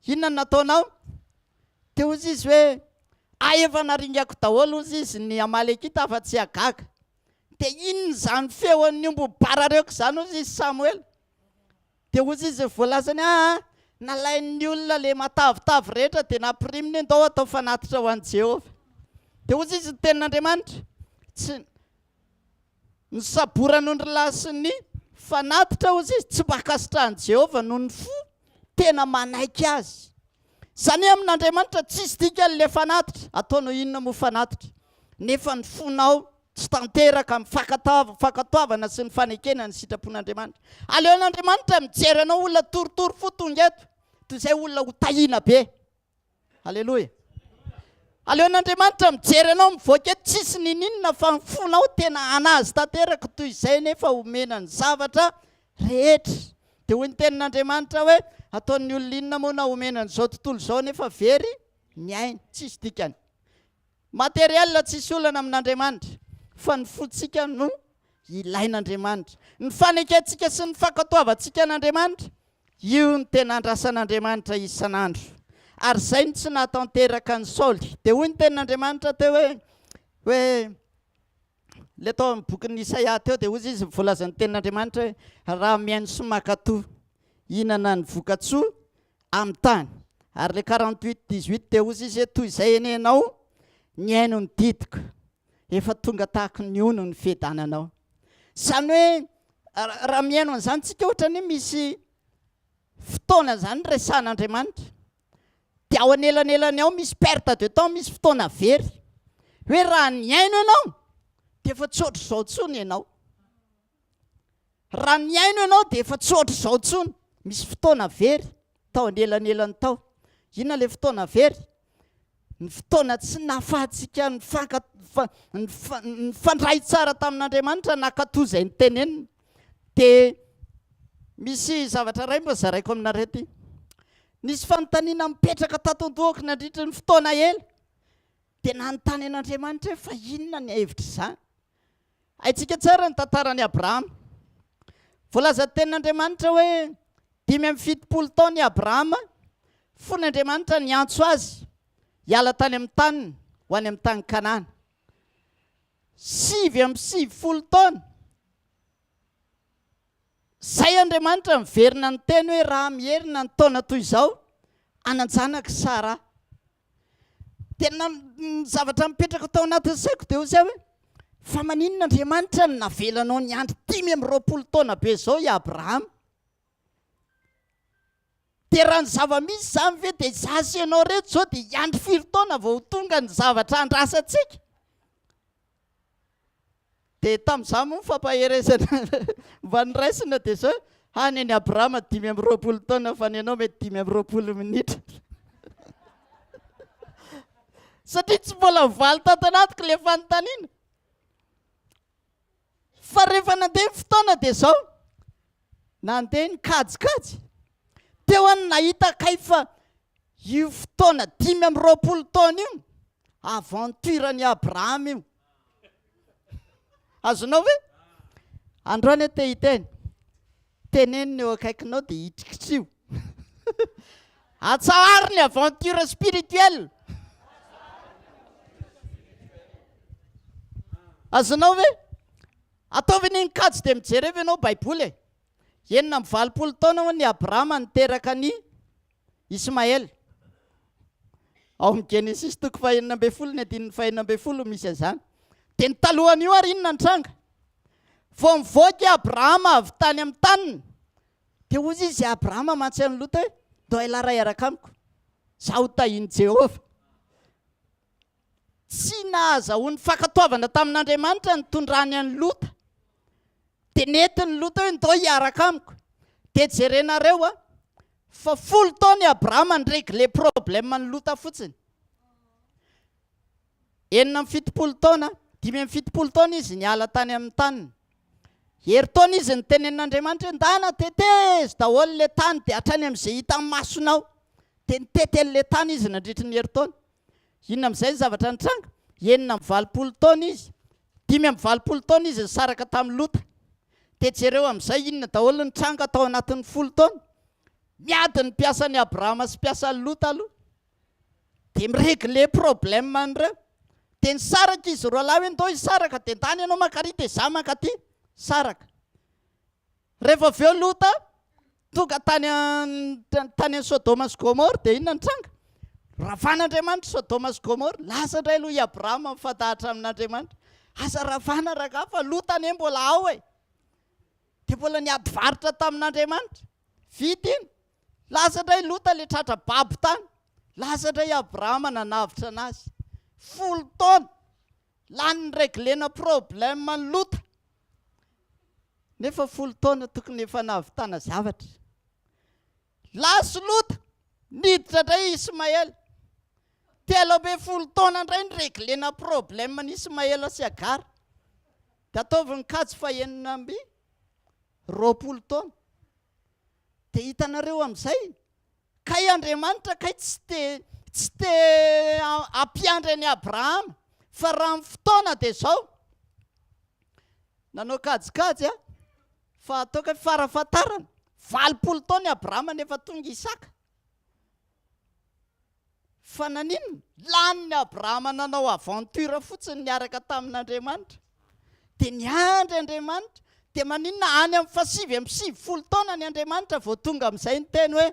Inona no nataonao? Dia hoy izy hoe, Hay efa naringako daholo hozy izy ny Amalekita afa-tsy Agaga. Dia inona izany feon'ny omby mibarareoka izany hozy izy Samoela? Dia hozy izy voalazany, Aa, nalain'ny olona ilay matavitavy rehetra dia nampiriminy hoe ndao atao fanatitra ho an'i Jehovah. Dia hozy izy ny tenin'Andriamanitra, Tsy Ny saboran'ondrilahy sy ny fanatitra, hozy izy, tsy mba ankasitrahan'i Jehovah noho ny fo tena manaiky azy. Izany hoe amin'Andriamanitra tsisy dikany ilay fanatitra, ataonao inona moa fanatitra, nefa ny fonao tsy tanteraka amin'ny fankatoavana sy ny fanekena ny sitrapon'Andriamanitra. Aleon'Andriamanitra mijery anao olona torotoro fo tonga eto, toy izay olona ho tahiana be. Aleloia. Aleon'Andriamanitra mijery anao mivoaka eto tsisy niniana fa ny fonao tena anazy tanteraka toy izay nefa omena ny zavatra rehetra. Dia hoy ny tenin'Andriamanitra hoe ataon'ny olona inona moa na omena an'izao tontolo izao nefa very ny ainy, tsisy dikany. Matériel tsisy olana amin'Andriamanitra fa ny fontsika no ilain'Andriamanitra. Ny fanekentsika sy ny fankatoavantsika an'Andriamanitra Io no tena andrasan'Andriamanitra isan'andro. Ary izay no tsy nahatanteraka an'i Saoly. Dia hoy ny tenin'Andriamanitra teo hoe, hoe ilay tao amin'ny bokin'i Isaia teo dia hoy izy voalazan'ny tenin'Andriamanitra hoe raha mihaino sy mankatò hihinana ny vokatsoa amin'ny tany. Ary ilay 48 18 dia hoy izy hoe toy izay anie ianao nihaino ny didiko. Efa tonga tahaky ny ono ny fiadananao. Izany hoe raha mihaino an'izany tsika ohatrany hoe misy fotoana izany resahan'Andriamanitra. Dia ao anelanelany ao misy perte de temps, misy fotoana very. Hoe raha nihaino ianao dia efa tsy ohatr'izao intsony ianao. Raha nihaino ianao dia efa tsy ohatr'izao intsony. Misy fotoana very tao anelanelany tao. Inona ilay fotoana very? Ny fotoana tsy nahafahantsika nifanka, nifandray tsara tamin'Andriamanitra, nankatò izay noteneniny. Dia misy zavatra iray mba zaraiko aminareo ity. Nisy fanontaniana mipetraka tato an-dohako nandritra ny fotoana ela. Dia nanontany an'Andriamanitra hoe fa inona ny hevitr'izany? Haintsika tsara ny tantaran'i Abrahama. Voalazan'ny tenin'Andriamanitra hoe 75 taona i Abrahama fony Andriamanitra niantso azy hiala tany amin'ny taniny ho any amin'ny tany Kanana. 99 taona izay Andriamanitra niverina niteny hoe raha miherina ny taona toy izao, hanan-janaka i Saraha. Tena ny zavatra mipetraka tao anatin'ny saiko dia hoy aho hoe, fa maninona Andriamanitra no navelanao niandry 25 taona be izao i Abrahama? Dia raha ny zava-misy izany ve dia izaho sy ianao ireto izao dia hiandry firy taona vao ho tonga ny zavatra andrasantsika? Dia tamin'izaho moa ny fampaherezana mba noraisina dia izao, hany an'i Abrahama 25 taona fa ny anao mety 25 minitra. Satria tsy mbola voavaly tato anatiko ilay fanontaniana. Fa rehefa nandeha ny fotoana dia izao, nandeha ny kajikajy. Teo aho no nahita kay fa io fotoana 25 taona io, aventure an'i Abrahama io. Azonao ve? Androany aho te hiteny. Teneno ny eo akaikinao dia hitrikitriho. Atsaharo ny aventure spirituelle. Azonao ve? Ataovy anie ny kajy dia mijereva ianao Baiboly e. 86 taona hono i Abrahama niteraka an'i Ismaela. Ao amin'ny Genesisy toko faha-16 ny andininy faha-16 misy an'izany. Dia ny talohan'io ary inona ny tranga? Vao nivoaka i Abrahama avy tany amin'ny taniny, dia hoy izy Abrahama mantsy an'i Lota hoe, Ndao ialahy ray hiaraka amiko, izaho hotahian'i Jehovah. Tsy nahazahoany fankatoavana tamin'Andriamanitra nitondrany an'i Lota. Dia nentin'i Lota hoe, Ndao hiaraka amiko. Dia jerenareo a, fa folo taona i Abrahama ni-regler problème an'i Lota fotsiny. 76 taona, 75 taona izy niala tany amin'ny taniny. Herintaona izy nitenenin'Andriamanitra hoe, Ndana tetezo daholo ilay tany dia hatrany amin'izay hitan'ny masonao. Dia nitety an'ilay tany izy nandritry ny herintaona. Inona amin'izay ny zavatra nitranga? 86 taona izy, 85 taona izy nisaraka tamin'i Lota. Dia jereo amin'izay inona daholo ny tranga tao anatin'ny folo taona. Miady ny mpiasan'i Abrahama sy mpiasan'i Lota aloha. Dia mi-regler problème an'ireo. Dia nisaraka izy roalahy hoe ndao hisaraka, dia ndany ianao mankary dia izaho mankaty. Saraka. Rehefa avy eo Lota tonga tany tany an'i Sodoma sy Gomora, dia inona ny tranga? Ravan'Andriamanitra Sodoma sy Gomora. Lasa indray aloha i Abrahama mifandahatra amin'Andriamanitra. Aza ravana rangahy fa Lota anie mbola ao e. Dia mbola niady varotra tamin'Andriamanitra. Vita iny. Lasa indray Lota ilay tratra babo tany. Lasa indray Abrahama nanavotra anazy. Folo taona. Lany ni-reglena problème an'i Lota. Nefa folo taona tokony efa nahavitana zavatra. Lasa Lota, niditra indray i Ismaela. 13 taona indray ni-reglena problème an'i Ismaela sy Agara. Dia ataovy ny kajy fa 26 taona. Dia hitanareo amin'izay, kay Andriamanitra kay tsy te tsy te hampiandry an'i Abrahama, fa raha ny fotoana dia izao, nanao kajikajy a, fa ataoko hoe farafahatarany, 80 taona i Abrahama nefa tonga Isaka. Fa naninona? Lanin'i Abrahama nanao aventure fotsiny niaraka tamin'Andriamanitra. Dia niandry Andriamanitra. Dia maninona any amin'ny faha-99 taona ny Andriamanitra vao tonga amin'izay niteny hoe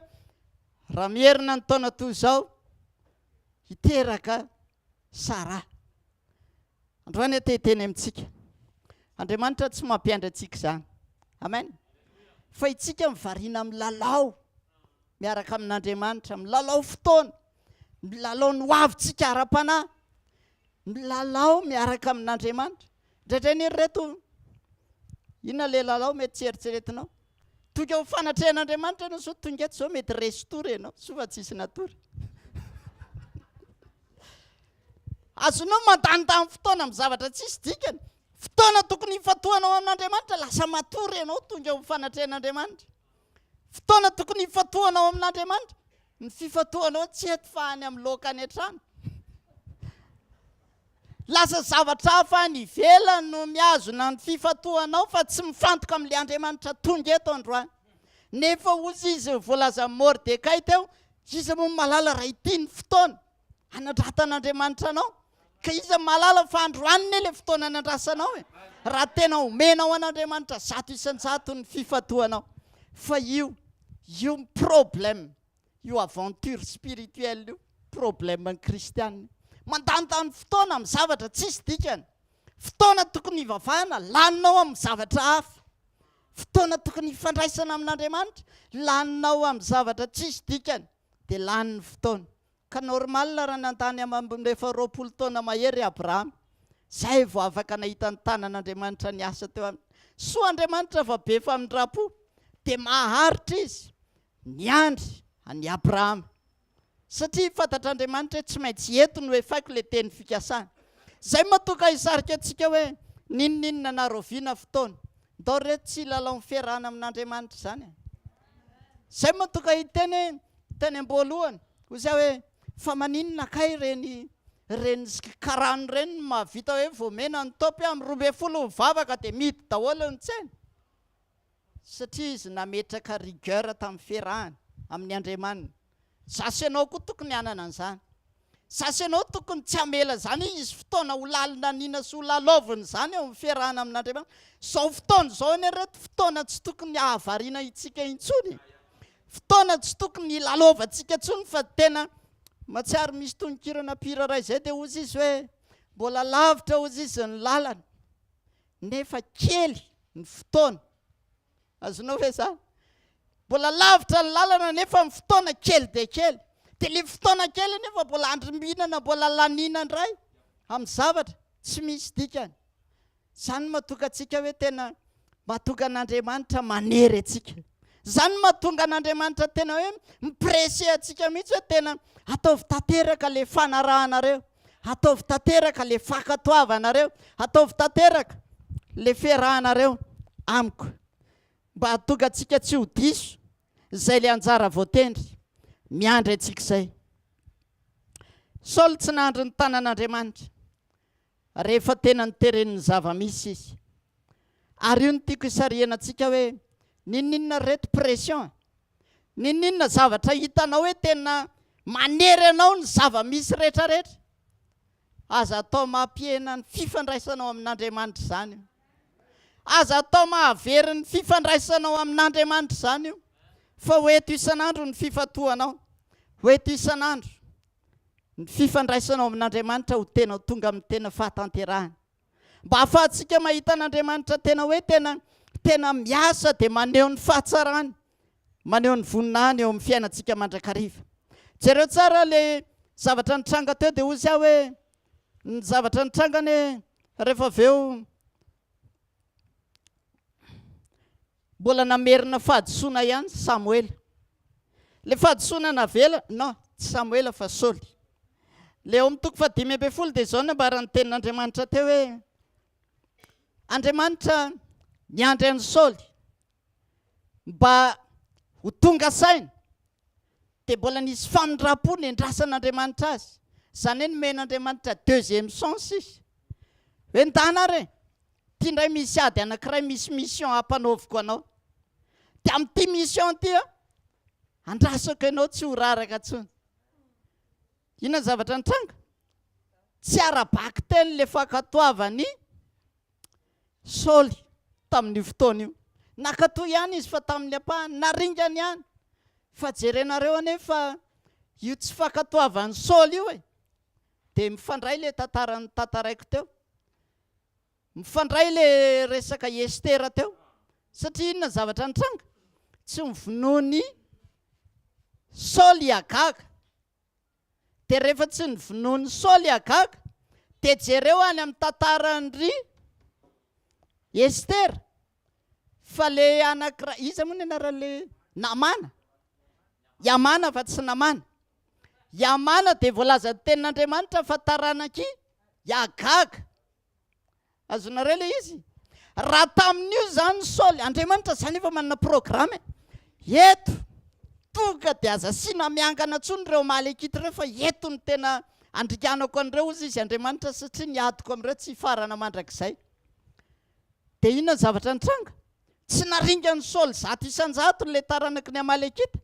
raha miherina ny taona toy izao, hiteraka Saraha. Androany aho te hiteny amintsika. Andriamanitra tsy mampiandry antsika izany. Amen. Fa itsika mivarina milalao miaraka amin'Andriamanitra, milalao fotoana, milalao ny hoavintsika ara-panahy, milalao miaraka amin'Andriamanitra. Indraindray anie ry reto, inona ilay lalao mety tsy eritreretinao? Tonga eo fanatrehan'Andriamanitra ianao, sao tonga eto izao mety resy tory ianao, soa fa tsisy natory. Azonao mandanindany fotoana amin'ny zavatra tsisy dikany. Fotoana tokony hifantohanao amin'Andriamanitra, lasa matory ianao tonga eo amin'ny fanatrehan'Andriamanitra. Fotoana tokony hifantohanao amin'Andriamanitra, ny fifantohanao tsy eto fa any amin'ny laoka any an-trano. Lasa zavatra hafa any ivelany no mihazona ny fifantohanao fa tsy mifantoka amin'ilay Andriamanitra tonga eto androany. Nefa hozy izy voalazan'i Mordekay teo, iza moa no mahalala raha ity ny fotoana hanandratan'Andriamanitra anao? Ka iza mahalala fa androany anie ilay fotoana nandrasanao e? Raha tena omenao an'Andriamanitra 100% ny fifantohanao. Fa io, io ny problème. Io aventure spirituelle io problème ny kristiana. Mandanindany fotoana amin'ny zavatra tsisy dikany. Fotoana tokony hivavahana laninao amin'ny zavatra hafa. Fotoana tokony hifandraisana amin'Andriamanitra laninao amin'ny zavatra tsisy dikany. Dia lany ny fotoana. Ka normal raha nandany amambony efa 20 taona mahery i Abrahama. Zay vao afaka nahita ny tanan'Andriamanitra niasa teo aminy. Soa Andriamanitra fa be famindram-po. Dia maharitra izy. Niandry an'i Abrahama. Satria fantatr'Andriamanitra hoe tsy maintsy eto no efaiko ilay teny fikasana. Izay mahatonga hisarika antsika hoe n'inon'inona na rahoviana fotoana. Ndao re tsy hilalao ny fiarahana amin'Andriamanitra izany e. Izay mahatonga hiteny hoe teny am-boalohany, hoy izy hoe fa maninona kay ireny ireny karana ireny no mahavita hoe voamena ny taopy amin'ny 12 mivavaka dia mihidy daholo ny tsena. Satria izy nametraka rigueur tamin'ny fiarahany amin'ny Andriamaniny. Za sy ianao koa tokony hanana an'izany. Za sy ianao tokony tsy hamela izany hisy fotoana ho lalinanina sy ho lalaovina izany eo amin'ny fiarahana amin'Andriamanitra. Izao fotoana izao anie reto fotoana tsy tokony hahavariana antsika intsony e. Fotoana tsy tokony hilalaovantsika intsony fa tena mahatsiaro misy tononkirana mpihira iray izay dia hozy izy hoe mbola lavitra hozy izy ny lalana. nefa kely ny fotoana. Azonao ve zany? Mbola lavitra ny lalana nefa ny fotoana kely dia kely. Dia le fotoana kely nefa mbola andrimbinana, mbola laniana indray amin'ny zavatra tsy misy dikany. Zany no mahatonga antsika hoe tena mahatonga an'Andriamanitra manery antsika. Zany no mahatonga an'Andriamanitra tena hoe mi-presser antsika mihitsy hoe tena ataovy tanteraka le fanarahanareo. Ataovy tanteraka le fankatoavanareo, ataovy tanteraka le fiarahanareo amiko, mba hahatonga antsika tsy ho diso izay le anjara voatendry miandry antsika izay. Saoly tsy nandry ny tanan'Andriamanitra rehefa tena noteren'ny zava-misy izy. Ary io no tiako hisarihana antsika hoe n'inon'inona ry reto pression, n'inon'inona zavatra hitanao hoe tena manery anao ny zava-misy rehetrarehetra, aza atao mampihena ny fifandraisanao amin'Andriamanitra izany io. Aza atao mahavery ny fifandraisanao amin'Andriamanitra izany io, fa ho eto isan'andro ny fifantohanao, ho eto isan'andro ny fifandraisanao amin'Andriamanitra ho tena ho tonga amin'ny tena fahatanterahany. Mba hahafahantsika mahita an'Andriamanitra tena hoe tena tena miasa dia maneho ny fahatsarany, maneho ny voninahiny eo amin'ny fiainantsika mandrakariva. Jereo tsara le zavatra nitranga teo dia hozy aho hoe ny zavatra nitranga anie rehefa avy eo Mbola namerina fahadisoana ihany Samoela. Ilay fahadisoana navela, non, tsy Samoela fa Saoly. Ilay ao amin'ny toko faha-15 dia izao no nambaran'ny tenin'Andriamanitra teo hoe, Andriamanitra niandry an'i Saoly mba ho tonga saina, dia mbola nisy famindram-po nendrasan'Andriamanitra azy. Izany hoe nomen'Andriamanitra deuxième chance izy. Hoe ndana ary e! Ty ndray misy ady anakiray misy mission ampanaoviko anao. Dia amin'ity mission ity an, andrasako ianao tsy ho raraka intsony. Inona ny zavatra nitranga? Tsy ara-bakiteny ilay fankatoavan'i Saoly tamin'io fotoana io. Nankatoa ihany izy fa tamin'ny ampahany, naringany ihany. Fa jerenareo anie fa io tsy fankatoavan'i Saoly io e, dia mifandray ilay tantara notantaraiko teo. Mifandray le resaka Estera teo. Satria inona ny zavatra nitranga? Tsy novonoin'i Saoly i Agaga. Dia rehefa tsy novonoin'i Saoly i Agaga, dia jereo any amin'ny tantaran-dry Estera fa le anankiray, iza moa ny anaran'le Namana? I Amana fa tsy Namana. I Amana dia voalazan'ny tenin'Andriamanitra fa taranak'i. I Agaga. Azonareo ilay izy? Raha tamin'io izany Saoly, Andriamanitra izany efa manana programme e. Eto, tonga dia aza asiana miangana intsony ireo Amalekita ireo fa eto no tena andrikanako an'ireo hozy izy Andriamanitra satria ny adiko amin'ireo tsy hifarana mandrakizay. Dia inona ny zavatra nitranga? Tsy naringan'i Saoly 100% ilay taranaky ny Amalekita.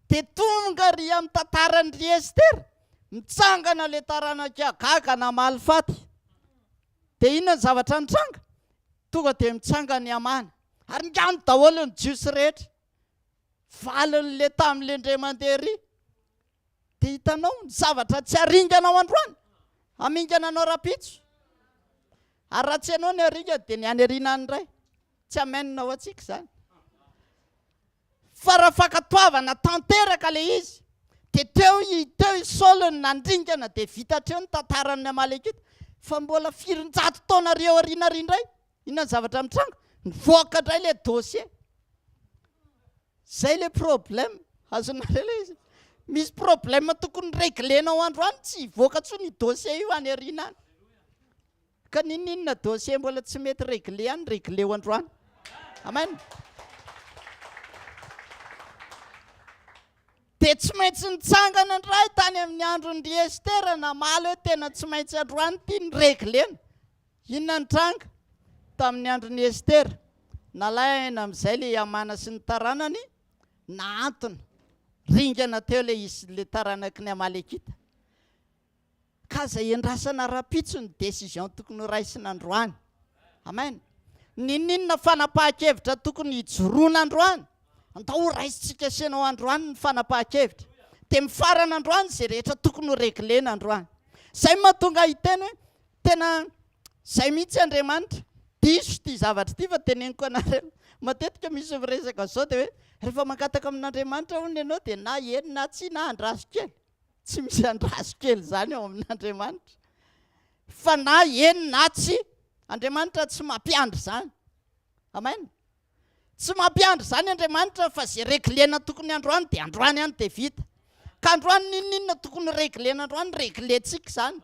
Dia tonga ry amin'ny tantaran'i Estera, mitsangana ilay taranak'i Agaga namaly faty. Dia inona ny zavatra nitranga? Tonga dia mitsangana i Hamana. Ary ngano daholo ny Jiosy rehetra. Valin'ilay tamin'ilay indray mandeha ery. Dia hitanao ny zavatra tsy haringanao androany, hamingana anao rahampitso. Ary raha tsy ianao ny haringana dia ny any aoriana any indray. Tsy amen ho antsika izany. Fa raha fankatoavana tanteraka ilay izy, dia teo i teo i Saoly no nandringana dia vita hatreo ny tantaran'ny Amalekita. Fa mbola firinjato taona ary aoriana ary indray, inona ny zavatra mitranga? Nivoaka indray ilay dossier. Zay le problème, azonareo le izy? Misy problème tokony reglenao androany tsy hivoaka tsony io dossier io any aoriana any. Ka n'inon'inona dossier mbola tsy mety regle any, regleo androany. Amen. Dia tsy maintsy nitsangana indray tany amin'ny andron'i Estera namaly hoe tena tsy maintsy androany ity ny reglena. Inona ny tranga? Tamin'ny andron'i Estera, nalaina amin'izay ilay Hamana sy ny taranany, nahantona, ringana teo ilay izy, ilay taranaky ny Amalekita. Ka aza endrasana rahampitso ny décision tokony ho raisina androany. Amen. N'inon'inona fanapahan-kevitra tokony hijoroana androany, andao ho raisintsika sy ianao androany ny fanapahan-kevitra. Dia mifarana androany izay rehetra tokony ho reglena androany. Izay no mahatonga ahy hiteny hoe Tena zay mihitsy Andriamanitra. Diso ity zavatra ity fa teneniko anareo. Matetika misy miresaka zao dia hoe rehefa mangataka amin'Andriamanitra hono ianao dia na eny na tsia na andraso kely. Tsy misy andraso kely izany ao amin'Andriamanitra. Fa na eny na tsia, Andriamanitra tsy mampiandry izany. Amen. Tsy mampiandry izany Andriamanitra fa izay reglena tokony androany dia androany ihany dia vita. Ka androany n'inon'inona tokony reglena androany, reglentsika izany.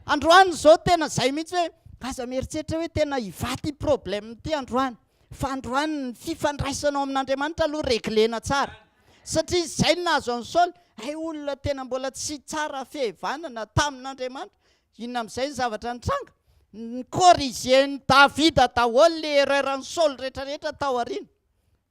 Androany izao tena izay mihitsy hoe aza mieritreritra hoe tena hivaha ity problème ity androany. Fa androany ny fifandraisanao amin'Andriamanitra aloha reglena tsara. Satria izay no nahazo an'i Saoly, hay olona tena mbola tsy tsara fihevanana tamin'Andriamanitra. Inona amin'izay ny zavatra nitranga? Ni-corriger-n'i Davida daholo ilay erreur-n'i Saoly rehetrarehetra tao aoriana.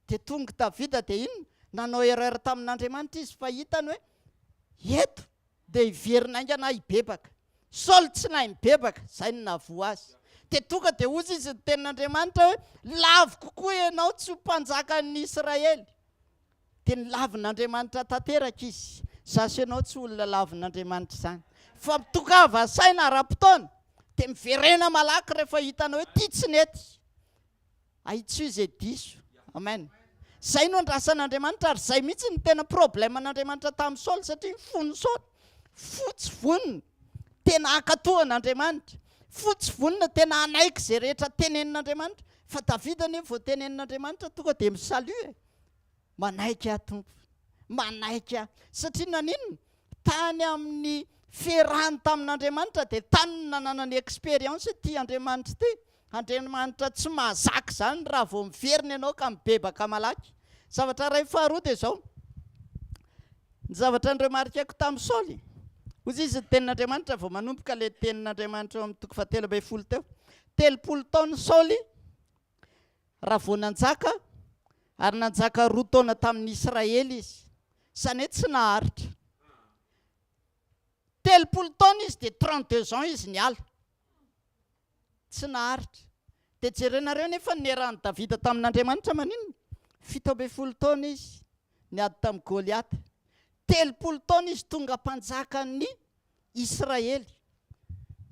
Dia tonga i Davida dia inona? Nanao erreur tamin'Andriamanitra izy fa hitany hoe eto dia hiverina haingana aho hibebaka. Saoly tsy nahay nibebaka, izay no nahavoa azy. Dia tonga dia hozy izy ny tenin'Andriamanitra hoe laviko koa ianao tsy ho mpanjakan'ny Israely. Dia nolavin'Andriamanitra tanteraka izy. Za sy ianao tsy olona lavin'Andriamanitra izany. Fa mitongava saina ara-potoana, dia miverena malaky rehefa hitanao hoe ity tsy nety. Ahitsio izay diso. Amen. Izay no andrasan'Andriamanitra ary izay mihitsy no tena problème-n'Andriamanitra tamin'i Saoly satria ny fon'i Saoly fotsy vonona tena hankatò an'Andriamanitra. Fotsy vonona tena hanaiky izay rehetra tenenin'Andriamanitra. Fa Davida anie vao tenenin'Andriamanitra tonga dia mi-salut e. Manaiky aho Tompo, manaiky aho. Satria naninona? Tany amin'ny fiarahany tamin'Andriamanitra dia tany no nananany expérience ity Andriamanitra ity. Andriamanitra tsy mahazaka izany raha vao miverina ianao ka mibebaka malaky. Zavatra iray faharoa dia izao, ny zavatra noremarikako tamin'i Saoly, hoy izy ny tenin'Andriamanitra vao manomboka ilay tenin'Andriamanitra eo amin'ny toko fahatelo ambin'ny folo teo, 30 taona Saoly raha vao nanjaka, ary nanjaka roa taona tamin'ny Israely izy. Izany hoe tsy naharitra. 30 taona izy dia 32 ans izy niala. Tsy naharitra. Dia jerenareo nefa ny niarahan'i Davida tamin'Andriamanitra maninona? 17 taona izy niady tamin'i Goliata. 30 taona izy tonga mpanjakan'ny Israely.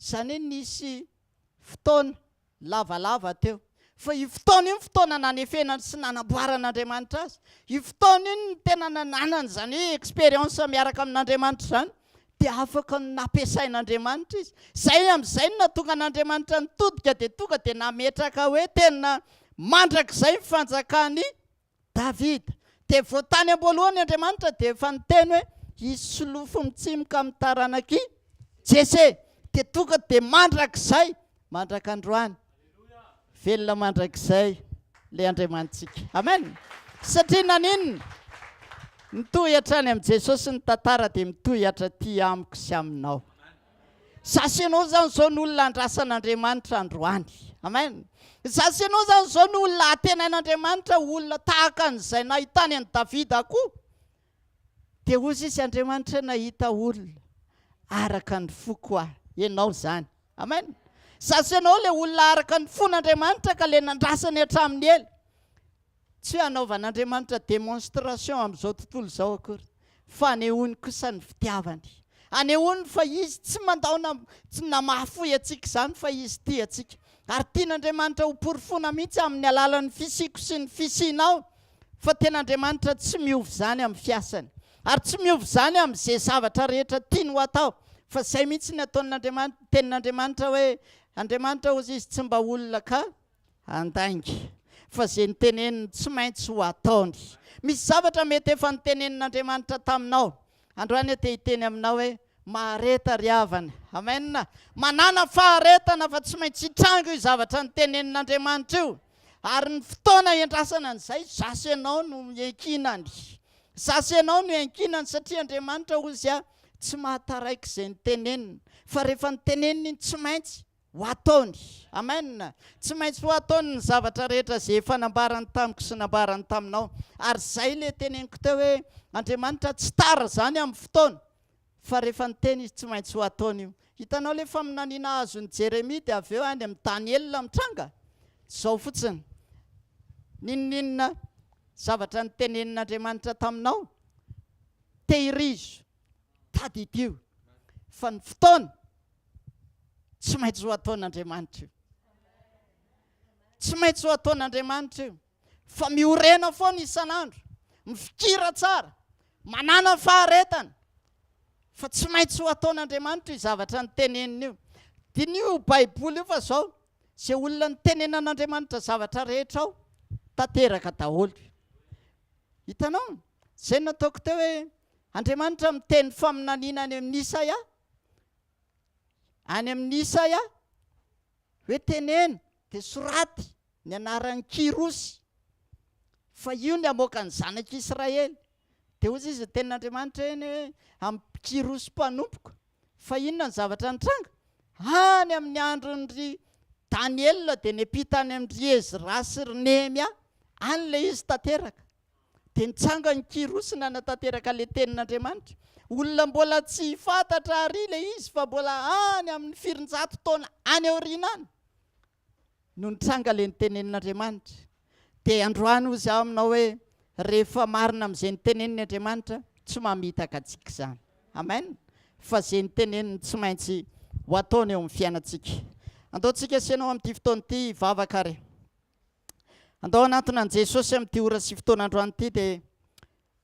Izany hoe nisy fotoana lavalava teo. Fa io fotoana io ny fotoana nanefenany sy nanamboaran'Andriamanitra azy. Io fotoana io no tena nananany izany hoe expérience miaraka amin'Andriamanitra izany. Dia afaka nampiasain'Andriamanitra izy. Izay amin'izay no nahatonga an'Andriamanitra nitodika dia tonga dia nametraka hoe tena mandrakizay ny fanjakan'i Davida. Dia vao tany am-boalohany Andriamanitra dia efa niteny hoe hisy solofo mitsimoka amin'ny taranak'i Jese. Dia tonga dia mandrakizay, mandrak'androany. Velona mandrakizay ilay Andriamanitsika. Amen. Satria naninona? Mitohy hatrany amin'i Jesosy ny tantara dia mitohy hatraty amiko sy aminao. Za sy ianao izany izao no olona andrasan'Andriamanitra androany. Amen. Za sy ianao izany izao no olona antenain'Andriamanitra ho olona tahaka an'izay nahitany an'i Davida koa. Dia hozy izy, Andriamanitra nahita olona araka ny foko aho. Ianao izany. Amen. Za sy ianao ilay olona araka ny fon'Andriamanitra ka ilay nandrasany hatramin'ny ela. Tsy hoe hanaovan'Andriamanitra démonstration amin'izao tontolo izao akory, fa anehoany kosa ny fitiavany. Anehoany fa Izy tsy mandao na tsy na mahafoy antsika izany fa Izy tia antsika. Ary tian'Andriamanitra ho porofoina mihitsy amin'ny alalan'ny fisiako sy ny fisianao fa tena Andriamanitra tsy miova izany amin'ny fiasany. Ary tsy miova izany amin'izay zavatra rehetra tiany ho atao. Fa izay mihitsy ny ataon'Andriamanitra, tenin'Andriamanitra hoe, Andriamanitra hozy izy tsy mba olona ka handainga. Fa izay noteneniny tsy maintsy ho ataony. Misy zavatra mety efa notenenin'Andriamanitra taminao. Androany aho te hiteny aminao hoe, mahareta ry havana. Amen. Manàna faharetana fa tsy maintsy hitranga io zavatra notenenin'Andriamanitra io. Ary ny fotoana iandrasana an'izay, za sy ianao no iankinany. Za sy ianao no iankinany satria Andriamanitra hozy a, tsy mahataraiky izay noteneniny. Fa rehefa noteneniny iny tsy maintsy ho ataony. Amen. Tsy maintsy ho ataony ny zavatra rehetra izay efa nambarany tamiko sy nambarany taminao. Ary izay ilay teneniko teo hoe Andriamanitra tsy tara izany amin'ny fotoana. Fa rehefa niteny izy tsy maintsy ho ataony io. Hitanao ilay faminaniana azon'i Jeremia dia avy eo any amin'i Daniela mitranga? Izao fotsiny. N'inon'inona zavatra notenenin'Andriamanitra taminao, tehirizo, tadidio fa ny fotoana tsy maintsy ho ataon'Andriamanitra io. Tsy maintsy ho ataon'Andriamanitra io. Fa miorena foana isan'andro, mifikira tsara, manàna faharetana, fa tsy maintsy ho ataon'Andriamanitra io zavatra noteneniny io. Diniho io Baiboly io fa zao, izay olona nitenenan'Andriamanitra zavatra rehetra ao, tanteraka daholo. Hitanao? Izay no nataoko teo hoe, Andriamanitra miteny faminaniana any amin'i Isaia, any amin'i Isaia, hoe teneno dia soraty ny anaran'i Kyrosy, fa io ny hamoaka ny zanak'Israely. Dia hoy izy, ny tenin'Andriamanitra eny hoe, amin'i Kyrosy mpanompoko. Fa inona ny zavatra nitranga? Any amin'ny andron'i Daniela dia niampita any amin-dry Ezra sy ry Nehemia, any ilay izy tanteraka. Dia nitsangana i Kyrosy nanatanteraka ilay tenin'Andriamanitra. Olona mbola tsy fantatra àry ilay izy fa mbola any amin'ny firinjato taona any aoriana any no nitranga ilay nitenenin'Andriamanitra. Dia androany hozy aho aminao hoe rehefa marina amin'izay niteneniny Andriamanitra, tsy mamitaka antsika izany. Amen. Fa izay niteneniny tsy maintsy ho ataony eo amin'ny fiainantsika. Andao tsika sy ianao amin'ity fotoana ity hivavaka ary. Andao hanantona an'i Jesosy amin'ity ora sy fotoana androany ity dia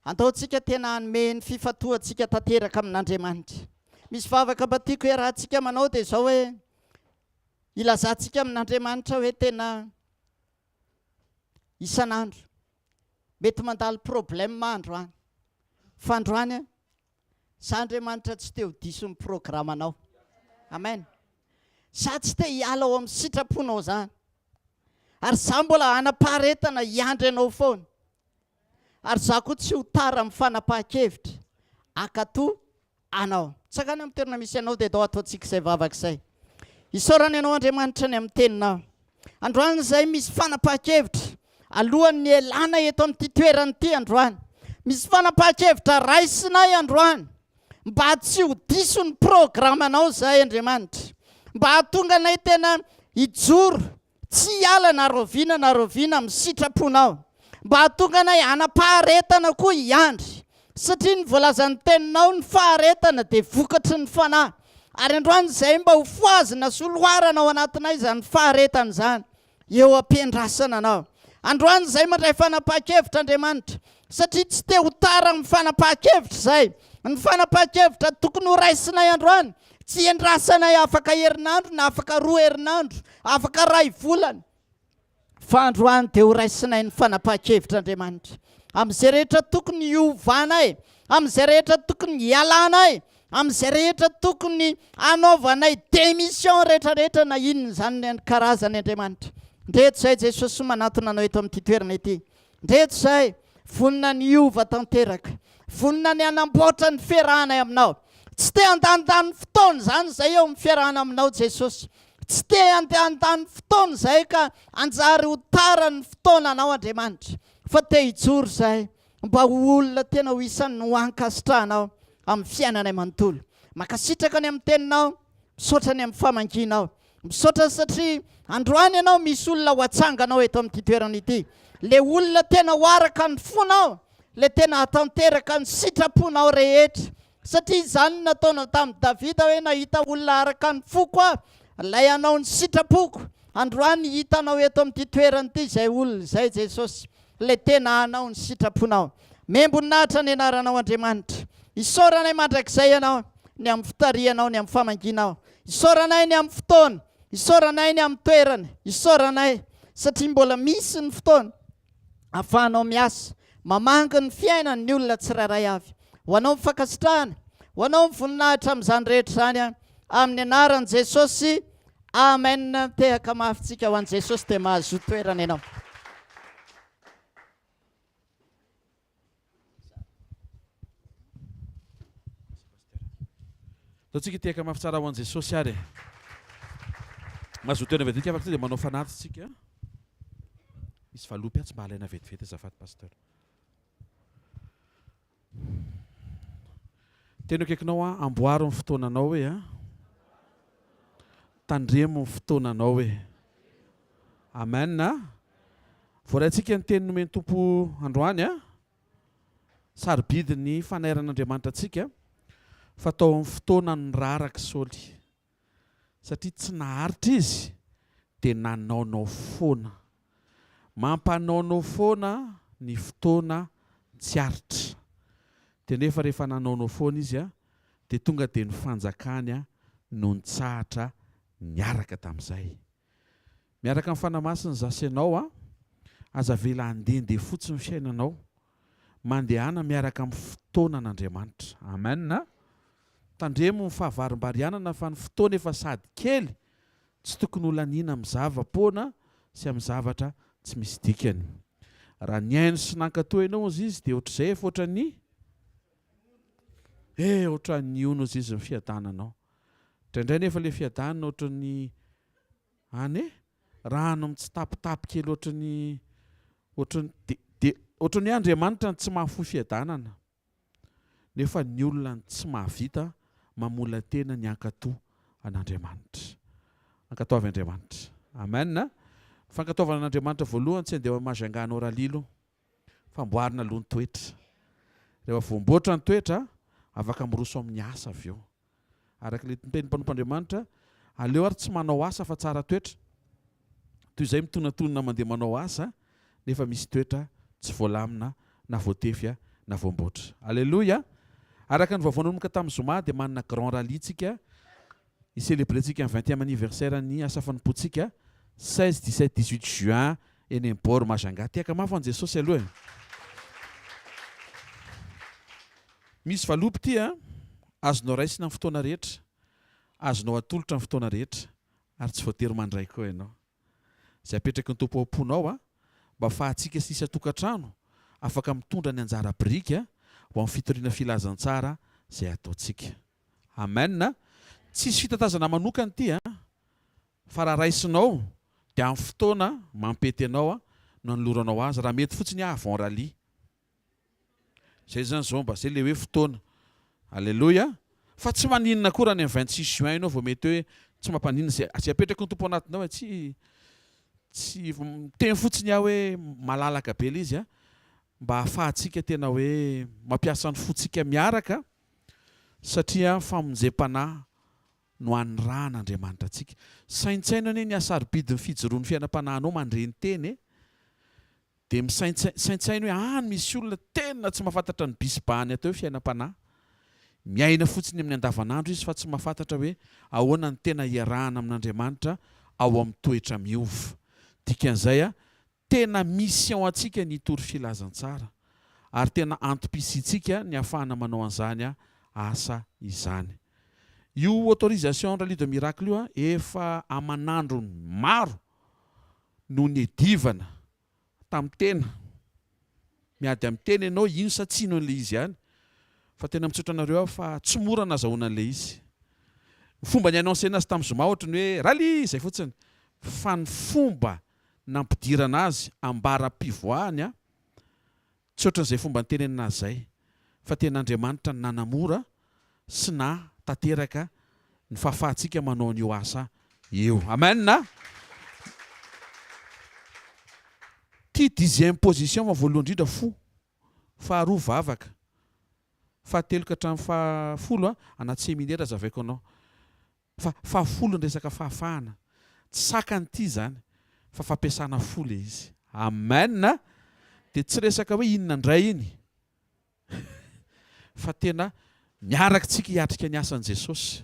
andao tsika tena hanome ny fifantohantsika tanteraka amin'Andriamanitra. Misy vavaka mba tiako iarahantsika manao dia izao hoe ilazantsika amin'Andriamanitra hoe tena isan'andro mety mandalo problème androany fa androany Za Andriamanitra tsy te ho diso ny programanao. Amen. Za tsy te hiala ao amin'ny sitraponao zany. Ary za mbola hanam-paharetana hiandry anao foana. Ary za koa tsy ho tara amin'ny fanapahan-kevitra hankatò anao. Tsangano amin'ny toerana misy anao dia ndao ataontsika izay vavaka izay. Isaorana ianao Andriamanitra ny amin'ny teninao. Androany izay misy fanapahan-kevitra alohan'ny hialana eto amin'ity toerana ity androany. Misy fanapahan-kevitra raisinay androany mba tsy ho diso ny programanao izahay Andriamanitra. Mba hahatonga anay tena hijoro tsy hiala na rahoviana na rahoviana amin'ny sitraponao. Mba hahatonga anay hanam-paharetana koa hiandry. Satria ny voalazan'ny teninao, ny faharetana dia vokatry ny Fanahy. Ary androany izay mba ho fohazina sy holoharana ao anatinay izany faharetana izany, eo am-piandrasana Anao. Androany izay mandray fanapahan-kevitra Andriamanitra, satria tsy te ho tara amin'ny fanapahan-kevitra izay. Ny fanapahan-kevitra tokony ho raisinay androany, tsy iandrasanay afaka herinandro na afaka roa herinandro, afaka iray volana. Fa androany dia ho raisinay ny fanapahan-kevitr'Andriamanitra amin'izay rehetra tokony hiovanay, amin'izay rehetra tokony hialanay. Amin'izay rehetra tokony hanaovanay démission rehetra rehetra na inona izany ny karazany Andriamanitra. Ndreto izay Jesosy manatona anao eto amin'ity toerana ity. Ndreto izay vonona ny hiova tanteraka. Vonona ny hanamboatra ny fiarahanay aminao. Tsy te handanindany fotoana izany izay eo amin'ny fiarahana aminao Jesosy. Tsy te handanindany fotoana izay ka hanjary ho tara ny fotoananao Andriamanitra. Fa te hijoro izay mba ho olona tena ho isan'ny ho ankasitrahanao amin'ny fiainanay manontolo. Mankasitraka ny amin'ny teninao, misaotra ny amin'ny famangianao. Misaotra satria androany ianao misy olona ho atsanganao eto amin'ity toerana ity. Le olona tena ho araka ny fonao, le tena hatanteraka ny sitraponao rehetra. Satria izany no nataonao tamin'i Davida hoe nahita olona araka ny foko aho, ilay hanao ny sitrapoko. Androany hitanao eto amin'ity toerana ity izay olona izay Jesosy. Ilay tena hanao ny sitraponao. Membonahitra ny anaranao Andriamanitra. Isaoranay mandrakizay Ianao ny amin'ny fitarihanao, ny amin'ny famangianao. Isaoranay ny amin'ny fotoana, isaoranay ny amin'ny toerana, isaoranay satria mbola misy ny fotoana ahafahanao miasa, mamangy ny fiainan'ny olona tsirairay avy. Ho anao ny fankasitrahana, ho anao ny voninahitra amin'izany rehetra izany, amin'ny anaran'i Jesosy. Amen Tehaka mafy tsika ho an'i Jesosy dia mahazoa toerana ianao. Ataontsika tehaka mafy tsara ho an'i Jesosy ary e. Mahazoa toerana vetivety afaka dia manao fanatitra tsika. Misy valopy atsy mba alaina vetivety azafady pasteur. Teny akaikinao an, amboaro ny fotoananao hoe an. Tandremo ny fotoananao hoe. Amen a. Voaraintsika ny teny nomen'ny Tompo androany a. Sarobidy ny fanairan'Andriamanitra antsika fa tao amin'ny fotoana niraraka Saoly. Satria tsy naharitra izy dia nanaonao foana. Mampanaonao foana ny fotoana tsy aritra. Dia nefa rehefa nanaonao foana izy dia tonga dia ny fanjakany no nitsahatra niaraka tamin'izay. Miaraka amin'ny Fanahy Masina izaho sy ianao an! Aza avela handehandeha fotsiny ny fiainanao. Mandehana miaraka amin'ny fotoanan'Andriamanitra. Amen a! Tandremo ny fahavarimbarianana fa ny fotoana efa sady kely tsy tokony ho laniana amin'ny zava-poana sy amin'ny zavatra tsy misy dikany. Raha nihaino sy nankatò ianao ozy izy dia ohatr'izay efa ohatran'ny eh ohatran'ny hono ozy izy ny fiadananao. Indraindray nefa ilay fiadanana ohatran'ny any e, rano mitsitapitapy kely ohatran'ny ohatran'ny de de ohatran'ny hoe Andriamanitra no tsy mahafoy fiadanana. Nefa ny olona no tsy mahavita mamola-tena ny hankatò an'Andriamanitra. Ankatoavy Andriamanitra. Amen. Ny fankatoavana an'Andriamanitra voalohany tsy handeha ho Majunga anao Ralilo. Fa amboarina aloha ny toetra. Rehefa voamboatra ny toetra, afaka miroso amin'ny asa avy eo. Araka ilay tenin'ny mpanompon'Andriamanitra, aleo ary tsy manao asa fa tsara toetra, toy izay mitonatonona mandeha manao asa nefa misy toetra tsy voalamina na voatefy na voamboatra. Aleloia! Araka ny vaovao nanomboka tamin'ny zoma dia manana grand rallye tsika hi-celebrer-tsika ny vingtième anniversaire ny asa fanompoantsika, 16, 17, 18 juin eny amin'ny bord Majunga. Tehaka mafy ho an'i Jesosy aloha e! Misy valopy ity a! Azonao raisina amin'ny fotoana rehetra, azonao atolotra amin'ny fotoana rehetra, ary tsy voatery mandray koa ianao. Izay apetraky ny Tompo ao am-ponao a! Mba afahantsika sy isan-tokantrano afaka mitondra ny anjara biriky ho amin'ny fitoriana filazantsara izay ataontsika. Amen! Tsisy fitatazana manokana ity a! Fa raha raisinao dia amin'ny fotoana mampety anao no anoloranao azy, raha mety fotsiny avant rallye. Zay zany zao mba zay le hoe fotoana. Aleloia. Fa tsy maninona koa raha any amin'ny 26 juin ianao vao mety hoe tsy mampaninona zay zay apetraky ny Tompo anatinao e. Tsy tsy miteny fotsiny aho hoe malalaka be le izy a, mba ahafahantsika tena hoe mampiasa ny fontsika miaraka satria famonjem-panahy no anirahan'Andriamanitra antsika. Saintsaino anie ny hasarobidin'ny fijoroan'ny fiainam-panahinao mandre ny teny e. Dia misaintsaina, saintsaino hoe any misy olona tena tsy mahafantatra ny bisibahany atao hoe fiainam-panahy. Miaina fotsiny amin'ny andavanandro izy fa tsy mahafantatra hoe ahoana ny tena iarahana amin'Andriamanitra ao amin'ny toetra miova. Dikan'izay, tena mission antsika ny hitory filazantsara. Ary tena antom-pisiantsika ny hahafahana manao an'izany. asa izany. Io autorisation Rallye de Miracle io efa aman'androny maro no niadivana tamin'ny tena. Miady amin'ny tena ianao hino sa tsy hino an'ilay izy ihany. Fa tena mitsotra anareo aho fa tsy mora nazahoana an'ilay izy. Ny fomba ni-annoncer-na azy tamin'ny zoma ohatry ny hoe Rallye! izay fotsiny. Fa ny fomba nampidirana azy ambara-pivoahany Tsy ohatran'izay fomba nitenenana azy izay, fa tena Andriamanitra no nanamora sy nahatanteraka ny fahafahantsika manao an'io asa io. Amen a! Ty dixième position fa voalohany indrindra fo, faharoa vavaka, fahatelo ka hatramin'ny fahafolo a, anaty seminaire azavaiko anao. Fa fahafolo ny resaka fahafahana. Tsy sakany ity izany fa fampiasana fo le izy. Amen a! Dia tsy resaka hoe inona indray iny fa tena miaraka tsika hiatrika ny asan'i Jesosy.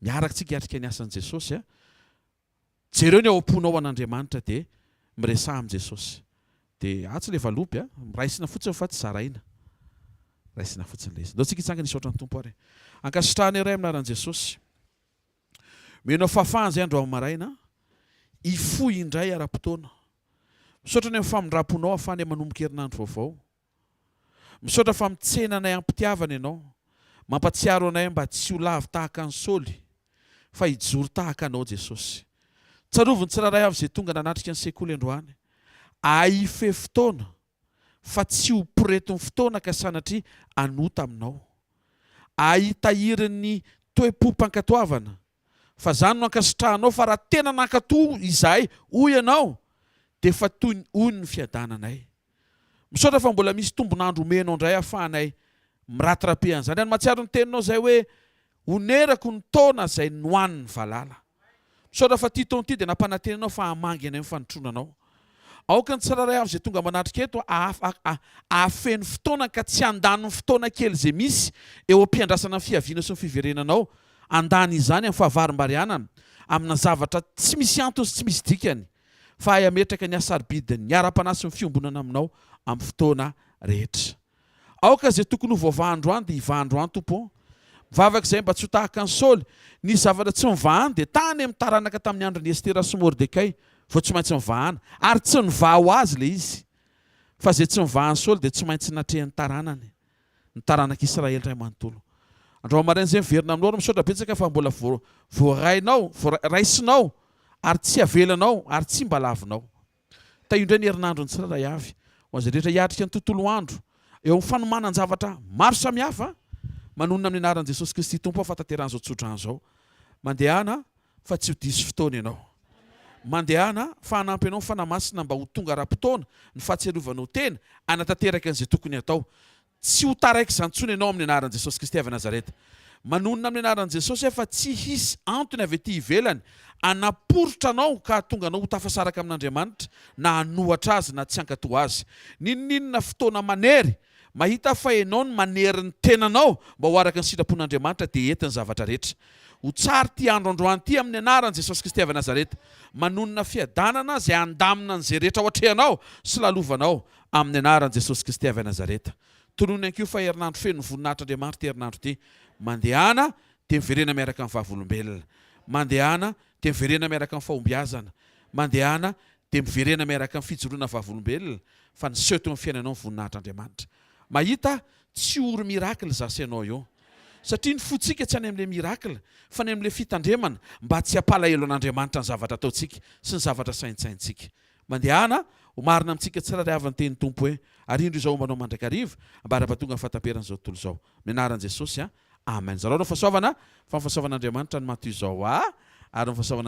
Miaraka tsika hiatrika ny asan'i Jesosy a. Jereo ny ao am-ponao an'Andriamanitra dia miresaha amin'i Jesosy. Dia atsy ilay valopy a, raisina fotsiny fa tsy zaraina. Raisina fotsiny ilay izy. Ndao tsika hitsangana hisaotra ny Tompo ary. Ankasitrahana iray amin'ny anaran'i Jesosy. Omenao fahafahana izay androany maraina, hifoha indray ara-potoana. Misaotra ny amin'ny famindram-ponao ahafahanay manomboka herinandro vaovao. Misaotra fa mitsena anay am-pitiavana Ianao. Mampatsiaro anay mba tsy ho lavo tahaka an'i Saoly, fa hijoro tahaka Anao, Jesosy. Tsarovy ny tsirairay avy izay tonga nanatrika ny sekoly androany. Ahay hifehy fotoana, fa tsy ho poretin'ny fotoana ka sanatria hanota Aminao. Ahay hitahiry ny toe-pom-pankatoavana, fa izany no ankasitrahanao, fa raha tena nankatò izahay, hoy Ianao, dia efa toy ny ony ny fiadananay. Misaotra fa mbola misy tombon'andro omenao indray ahafahanay mi-rattraper an'izany ary mahatsiaro ny teninao izay hoe onerako ny taona izay nohanin'ny valala. Misaotra fa ity taona ity dia nampanantena anao fa hamangy anay ny fanotronanao. Aoka ny tsirairay avy izay tonga manatrika eto hahafeno fotoana ka tsy handany ny fotoana kely izay misy eo am-piandrasana ny fiaviana sy ny fiverenanao, handany izany amin'ny fahavarimbarianana amina zavatra tsy misy antony sy tsy misy dikany. fa hay hametraka ny hasarobidin'ny ara-panahy sy ny fiombonana aminao amin'ny fotoana rehetra. Aoka izay tokony ho voavaha androany dia hivaha androany, Tompo ô. Mivavaka izahay mba tsy ho tahaka an'i Saoly. Nisy zavatra tsy nivahany dia tany amin'ny taranaka tamin'ny andron'i Estera sy Mordekay vao tsy maintsy nivahana, ary tsy nivaha ho azy ilay izy. Fa izay tsy nivahan'i Saoly dia tsy maintsy natrehin'ny taranany. ny taranak'i Israely iray manontolo. Androany maraina izay miverina aminao ary misaotra betsaka fa mbola voarainao, raisinao ary tsy avelanao ary tsy mba lavinao. Tahio indray ny herinandron'ny tsirairay avy ho an'izay rehetra hiatrika ny tontolo andro eo amin'ny fanomanan-javatra maro samihafa. Manonona amin'ny anaran'i Jesosy Kristy Tompo aho fa tanterahan'izao tsodrano izao. Mandehana fa tsy ho diso fotoana ianao. Mandehana fa hanampy anao ny Fanahy Masina mba ho tonga ara-potoana ny fahatsiarovanao tena hanatanteraka an'izay tokony hatao. Tsy ho taraiky izany intsony ianao amin'ny anaran'i Jesosy Kristy avy Nazareta. Manonona amin'ny anaran'i Jesosy aho fa tsy hisy antony avy ety ivelany hanaporitra anao ka hahatonga anao ho tafasaraka amin'Andriamanitra na hanohatra Azy na tsy hankatò Azy. N'inon'inona fotoana manery, mahita aho fa ianao no manery ny tenanao mba ho araka ny sitrapon'Andriamanitra dia hety ny zavatra rehetra. Ho tsara ity andro androany ity amin'ny anaran'i Jesosy Kristy avy Nazareta. Manonona fiadanana izay handamina an'izay rehetra ao atrehanao sy lalovanao amin'ny anaran'i Jesosy Kristy avy Nazareta. Tonony ihany koa fa herinandro feno ny voninahitr'Andriamanitra ity herinandro ity. Mandehana dia miverena miaraka amin'ny vavolombelona. Mandehana dia miverena miaraka amin'ny fahombiazana. Mandehana dia miverena miaraka amin'ny fijoroana vavolombelona fa niseho teo amin'ny fiainanao ny voninahitr'Andriamanitra. Mahita tsy ory miracle za sy ianao io. Satria ny fontsika tsy any amin'ilay miracle fa any amin'ilay fitandremana mba tsy hampalahelo an'Andriamanitra ny zavatra ataontsika sy ny zavatra saintsaintsika. Mandehana, ho marina amintsika tsirairay avy ny tenin'ny Tompo hoe, Ary indro izaho homba anao mandrakariva, ambara-pahatonga ny fahataperan'izao tontolo izao. Amin'ny anaran'i Jesosy, amen. Zarao ny fahasoavana, fa ny fahasoavan'Andriamanitra no maha toy izao ahy, ary ny fahasoavan'Andriamanitra.